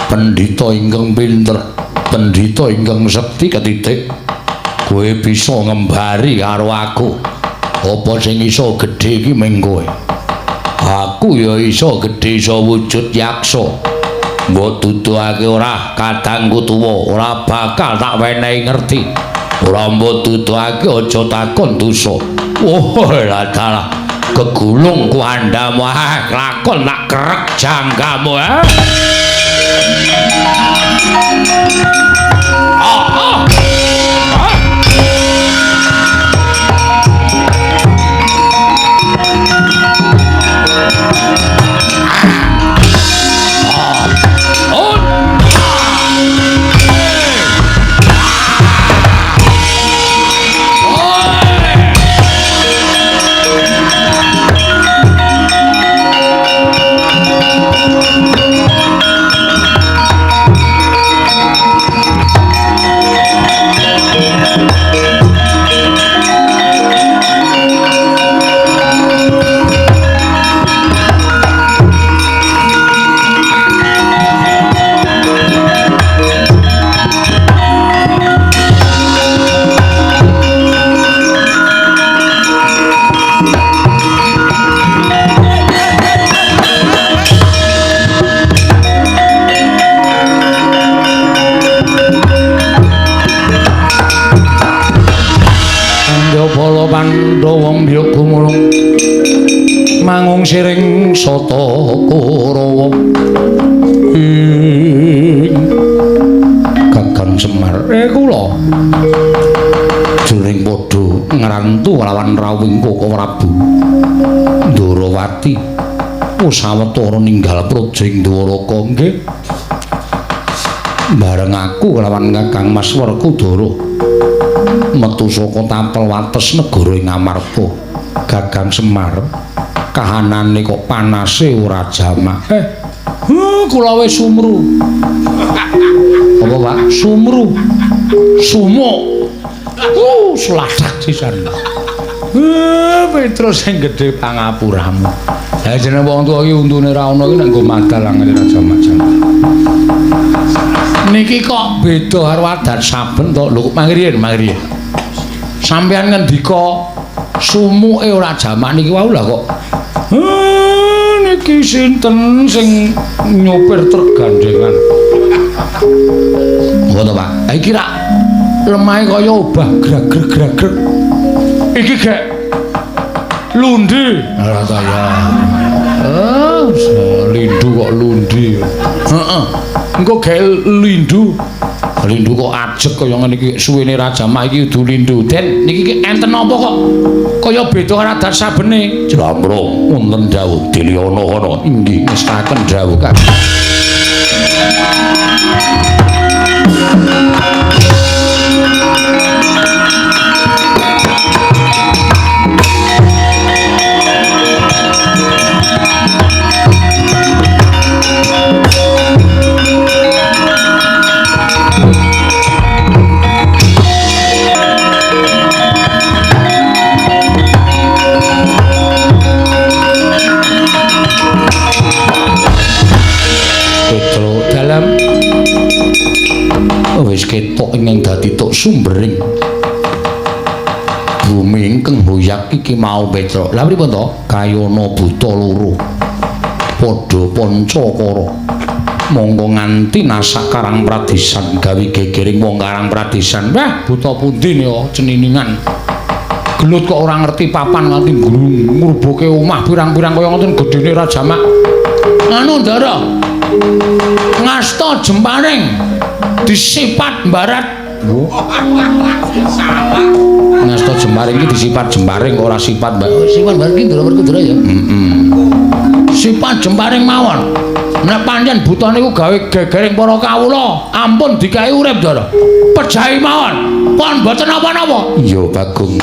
pendhita ingkang pinter, pendhita ingkang sekti ketitik. Kowe bisa ngembari karo aku. Apa sing iso gedhe iki ming kowe. Aku ya iso gedhe iso wujud yaksa. Mbok duduhake ora kadangku tuwa, ora bakal tak wenehi ngerti. Ora mbok duduhake aja takon dosa. Oh lah dalah kegulung ku andamu, ah lakon tak kerek janggamu. Pandhawa mbyuk gumulung mangung siring sata Kurawa. Ing Kakang Semar, kula jroning padha ngrantu lawan rawuhing Koko Prabu Ndarawati sawetara ninggal praja ing Dwaraka. Nggih, bareng aku lawan Kakang Mas Werkudara metu saka tapel wates negara ing Amarta. Gagang Semar, kahanane kok panase ora jamak. Kula wis sumru. Apa, Pak? Sumru. Sumuk. Sladak sisan. Petrus sing gedhe pangapuramu. Lah jeneng wong tuwa iki untune ra ono iki nek nggo madal angel ra jamak-jamak. Niki kok beda karo adat saben to. Lho kok mangriyen, mangriyen. Sampeyan ngendika sumuke ora jamak niki wau lah kok. Niki sinten sing nyopir truk gandengan? Apa to, Pak? Ha iki rak lemahe kaya obah grag-grag-grag. Iki gek lundi. Ora ta ya. Lindu kok lundi. Heeh. Engko gek lindu. Lindu kok ajeg kaya ngene iki suwene ra jamak iki kudu lindu. Den niki enten apa kok kaya beda karo adat sabene? Jlambrung wonten dawuh Diliana kono. Inggih ngestaken dawuh Kang. Wis ketok ingkang dadi tok sumbering bumi ingkang hoyak iki mau Petruk. Lah pripun to? Kayana buta loro padha pancakara mongko nganti nasak Karang Pradesan gawe gegering wong Karang Pradesan. Wah, buta pundi ya ceniningan. Gelut kok ora ngerti papan nganti ngrubuke omah pirang-pirang kaya ngoten gedene ra jamak. Anu Ndara. Ngasta jemparing disipat barat. Ngasta jemparing iki disipat jemparing ora sifat mbak. Sifat barat iki Ndara Werkudara ya. Heeh. Sifat jemparing mawon. Nek pancen buta niku gawe gegering para kawula, ampun dikai urip Ndara. Pejahi mawon. Pon mboten napa-napa. Iya, Bagong.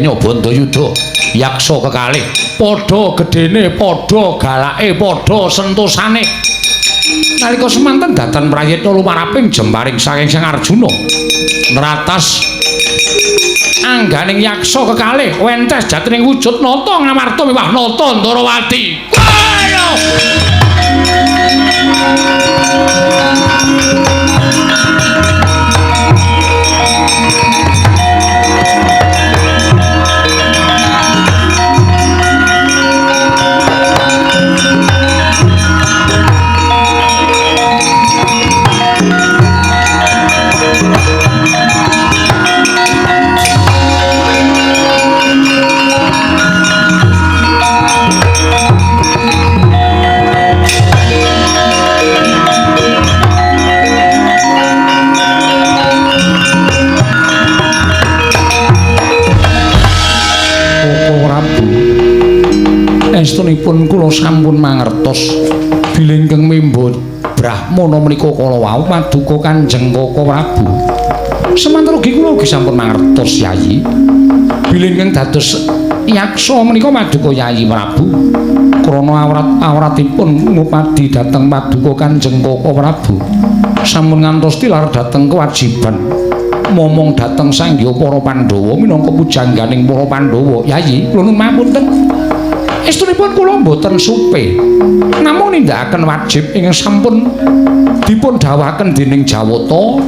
Nyoba Ndayuda yaksa kekalih padha gedene padha galake padha sentosane nalika semanten datan prayitna lumaraping jemparing saking Sang Arjuna nratas angganing yaksa kekalih wentes jatining wujud nata Ngamarta miwah nata Ndarawati. Estunipun kula sampun mangertos bilih ingkang memba brahmana menika kala wau paduka Kanjeng Koko Prabu. Semanten ugi kula ugi sampun mangertos Yayi bilih ingkang dados yaksa menika paduka Yayi Prabu krana awrat-awratipun ngupadi dhateng paduka Kanjeng Koko Prabu sampun ngantos tilar dhateng kewajiban momong dhateng sangya para Pandhawa minangka pujangganing para Pandhawa. Yayi kula nuwun mapunten. Estunipun kula mboten supe namung nindakaken wajib ingkang sampun dipun dawuhaken dening Jawata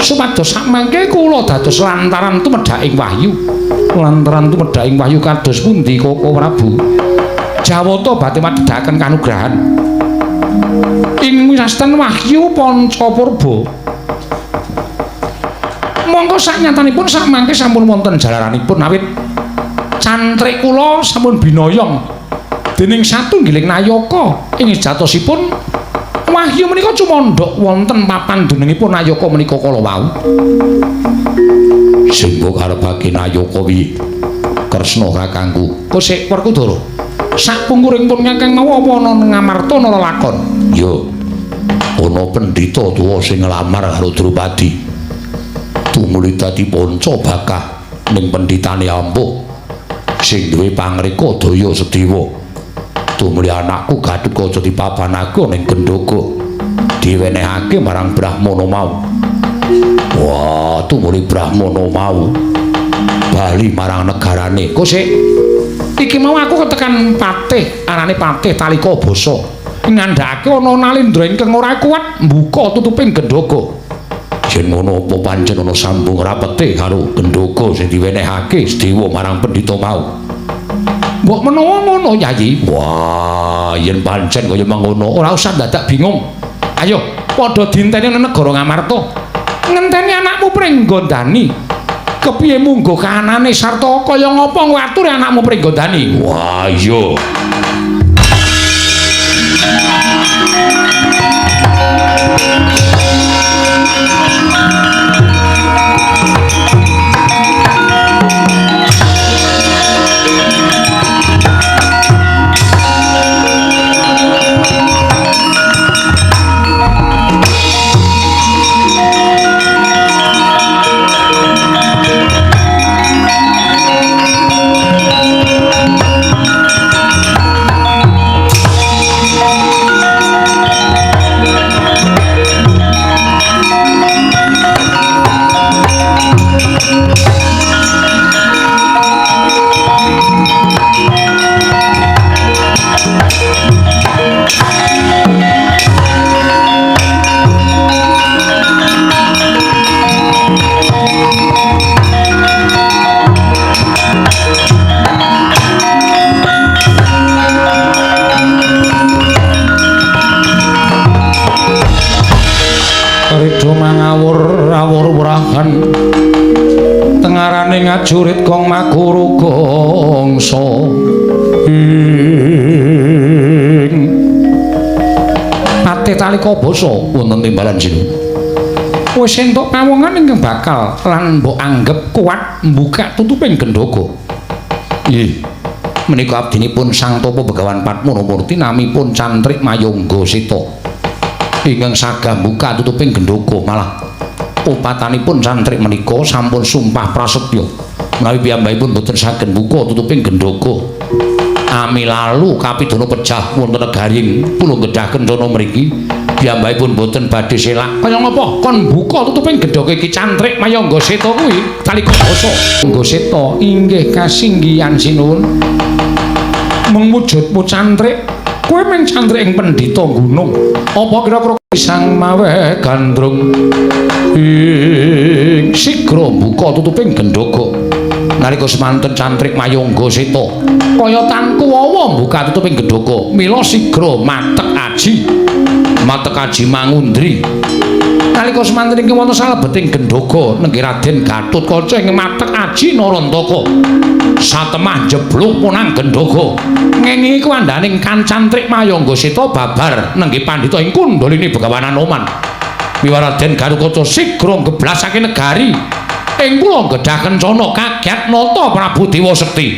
supados sakmangke kula dados lantaran tumedhaking wahyu. Lantaran tumedhaking wahyu kados pundi Koko Prabu? Jawata badhe madhedhaken kanugrahan ing wisasten wahyu Panca Purba. Monggo saknyatanipun sakmangke sampun wonten jalaranipun awit cantrik kula sampun binoyong dening satunggiling nayaka ing sejatosipun wahyu menika cumandhak wonten papan dunungipun nayaka menika kala wau. Sing mbok karepake nayaka piye? Kresna kakangku. Kosek Werkudara. Sakpungkuring pun kakang mau apa ana Ngamarta ana lelakon? Ya. Ana pendhita tuwa sing nglamar karo Drupadi. Tumuli dadi panca bakah ning pendhitane ampuh sing duwe pangreka daya sediwa. Tumuli anakku Gatotkaca dipapanake ning Gendhoga. Diwenehake marang Brahmana mau. Wah, tumuli Brahmana mau bali marang negarane. Kosek iki mau aku ketekan patih, arane Patih Talika Basa. Ngandhakake ana nalindra ingkang ora kuat mbuka tutuping gendhoga. Yen ngono apa pancen ana sambung rapete karo gendhoga sing diwenehake Sedewa marang pendhita mau? Mbok menawa ngono, Yayi. Wah, yen pancen kaya mangono ora usah dadak bingung. Ayo padha dinteni nang negara Ngamarta. Ngenteni anakmu Pringgondani. Kepiye munggo kahanane sarta kaya ngapa ngatur anakmu Pringgondani? Wah, iya. Tengarane ngajurit gong makuru gongso ing Patih Talika Basa wonten timbalan jenu. Wis entuk pawongan ingkang bakal lan mbok anggep kuat mbukak tutuping gendhoga. Nggih. Menika abdinipun Sang Tapa Begawan Padmanamurti namipun Cantrik Mayangga Seta. Ingkang sagah mbuka tutuping gendhoga malah upatanipun cantrik menika sampun sumpah prasetya menawi piyambakipun boten saged mbuka tutuping gendhoga. Ami lalu kapidana pejah wonten negaring Pulo Gedhah Kencana mriki piyambakipun boten badhe selak. Kaya ngapa kon mbuka tutuping gendhoga iki Cantrik Mayangga Seta kuwi Talika Basa? Mayangga Seta inggih kasinggihan sinuwun. Mung wujudmu cantrik kowe mung cantrik ing pendhita gunung. Apa kira-kira sang maweh gandrung ing sigra mbuka tutuping gendhoga. Nalika semanten Cantrik Mayangga Seta kaya tangku wawa mbuka tutuping gendhoga, mila sigra matek aji. Matek aji mangundri. Nalika semanten ingkang wonten salebeting gendhoga nenggih Raden Gatotkaca ing matek aji Narantaka. Satemah jeblok punang gendhoga. Ngengingi kuwandhaning kan Cantrik Mayangga Seta babar nenggih pandhita ing Kundalini Begawan Anoman. Miwa Raden Gatotkaca sigra ngeblasake negari ing Pulo Gedhah Kencana kaget nata Prabu Dewa Sekti.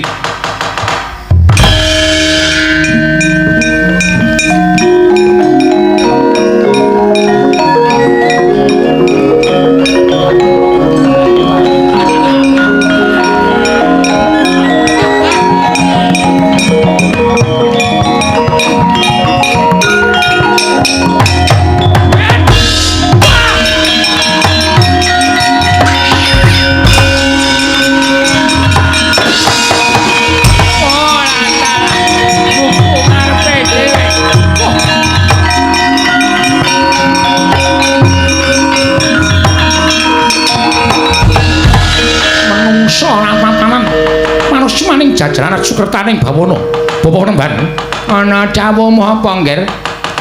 Jajaran sukertaning bawana. Bapak nemban ana dawuhmu apa, Ngger?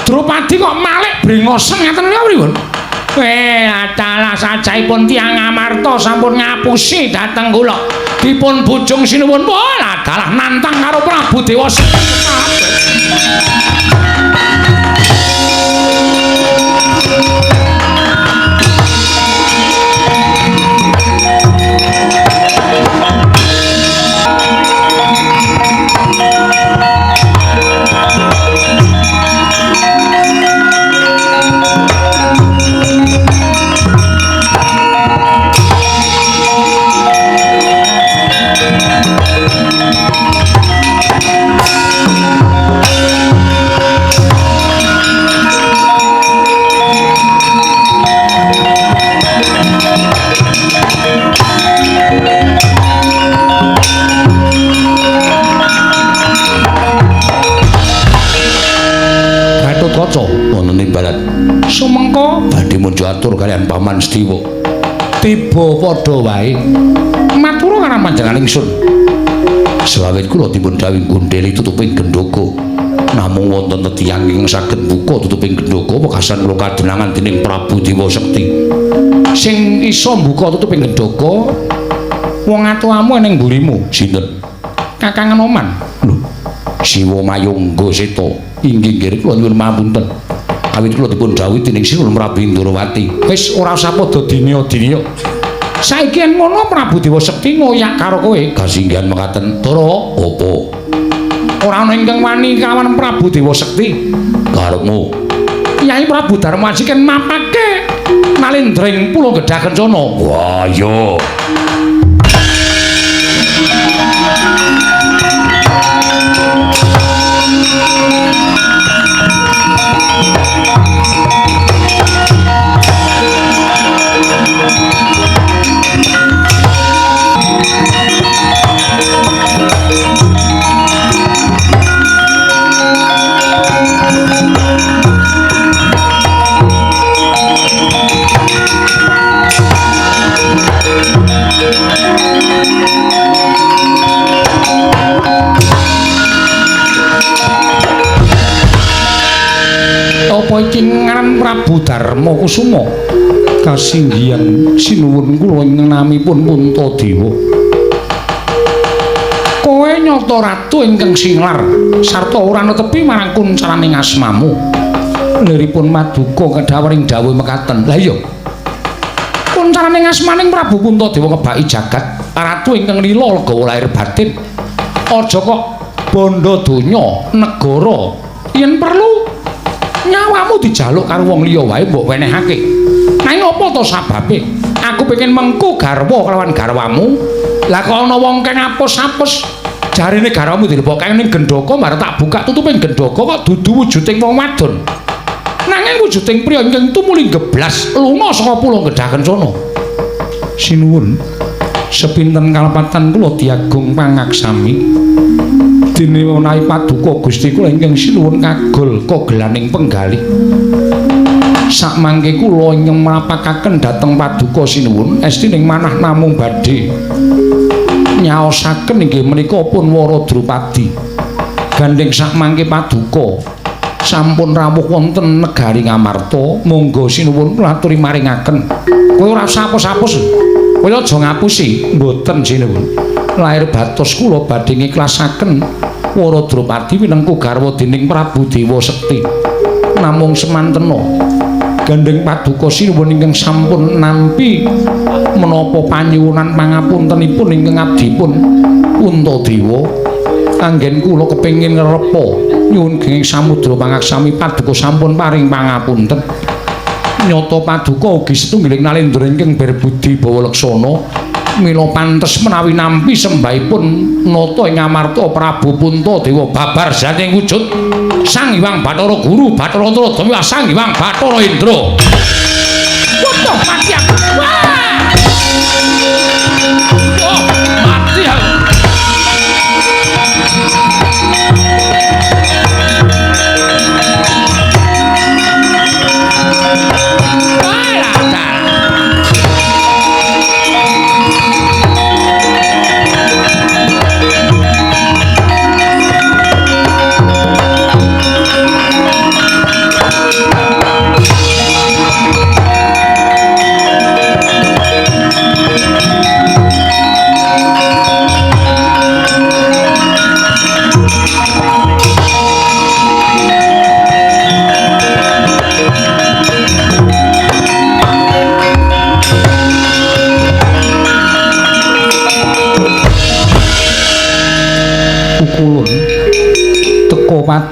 Drupadi kok malik brengosen ngaten lho pripun? Adalah sajaipun tiyang Amarta sampun ngapusi dhateng kula. Dipun bujung sinuwun adalah nantang karo Prabu Dewa Sekti. Gatotkaca wonten ing barat. Sumengko badhe munjuk atur kaliyan Paman Setiwa. Tiba padha wae. Matura karo panjenengan ingsun. Sawit kula dipun dawuhi gundheli tutuping gendhoga. Namung wonten tetiyang ingkang saged buka tutuping gendhoga wekasan kula kadenangan dening Prabu Dewa Sekti. Sing iso mbuka tutuping gendhoga wong atuamu ning mburimu. Sinten? Kakang Anoman. Lho, Siwa Mayangga Seta. Inggih nggih kula nyuwun pamunten. Awit kula dipun dawuhi dening Sinuwun Prabu Indrawati. Wis ora usah padha dinya-dinya. Saiki yen ngono Prabu Dewa Sekti ngoyak karo kowe. Kasinggihan mekaten. Tara apa? Ora ana ingkang wani kawan Prabu Dewa Sekti. Karepmu. Yai Prabu Darmaji ken mapake nalendra ing Pulo Gedhah Kencana. Wah, iya. Apa iki ngaran Prabu Darma Kusuma? Kasinggihan sinuwun kula ing namipun Puntadewa. Kowe nyata ratu ingkang singlar sarta ora netepi marang kuncaraning asmamu. Liripun maduka kedhawaring dawuh mekaten. Lah iya. Kuncaraning asmaning Prabu Puntadewa ngebaki jagat, ratu ingkang lila legawa lahir batin. Aja kok bondo donya, negara yen perlu nyawamu dijaluk karo wong liya wae mbok wenehake. Nanging apa to sababe? Aku pengen mengku garwa kelawan garwamu. Lah kok ana wong kang apus-apus jarine garwamu dilebokke ning gendhaka marang tak buka tutuping gendhaka kok dudu wujuding wong wadon. Nanging wujuding priya ingkang tumuli geblas lunga saka Pulo Gedhah Kencana. Sinuwun, sepinten kalepatan kula diagung pangaksami. Dene menawi paduka Gusti kula ingkang sinuwun kagol kogelaning penggalih. Sakmangke kula ingkang mrapakaken dhateng paduka sinuwun estining manah namung badhe nyaosaken inggih menika pun Wara Drupadi. Gandheng sakmangke paduka sampun rawuh wonten negari Ngamarta, monggo sinuwun kula aturi maringaken. Kowe ora usah apus-apus. Kowe aja ngapusi, mboten sinuwun. Lahir batos kula badhe ngiklasaken Wara Drupadi winengku garwa dening Prabu Dewa Sekti. Namung semantena gandheng paduka sinuwun ingkang sampun nampi menapa panyuwunan pangapuntenipun ingkang abdipun Puntadewa, anggen kula kepengin ngrepa nyuwun genging samudra pangaksami paduka sampun paring pangapunten. Nyata paduka ugi setunggiling nalendra ingkang berbudi bawa leksana. Mila pantes menawi nampi sembahipun nata ing Amarta Prabu Puntadewa babar jating wujud Sang Hyang Bathara Guru Bathara Antaradha Sang Hyang Bathara Indra. Waduh, mati aku. Wah! Oh, mati aku. Wah,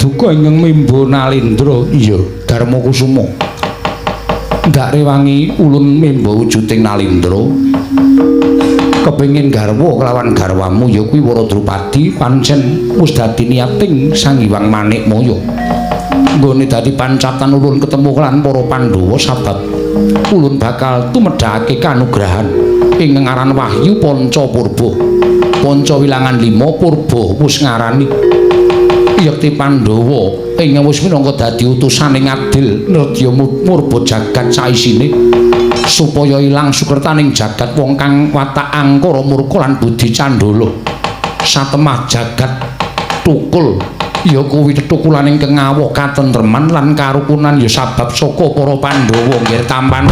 Paduka ingkang mimba Nalendra. Iya, Darma Kusuma. Ndak rewangi ulun mimba wujuding Nalendra. Kepengin garwa kelawan garwamu ya kuwi Wara Drupadi pancen wis dadi niating Sang Hyang Manikmaya. Nggone dadi pancatan ulun ketemu kelan para Pandhawa sabab ulun bakal tumedhake kanugrahan ing ngaran Wahyu Panca Purba. Panca wilangan 5 Purba wis ngarani yekti Pandhawa ing wis minangka dadi utusane ngadil nedya murba jagat saisine supaya ilang sukertaning jagat wong kang watak angkara murka lan budi candala. Satemah jagat tukul ya kuwi tetukulaning kengawoh katentreman lan karukunan ya sabab saka para Pandhawa nggir tampan.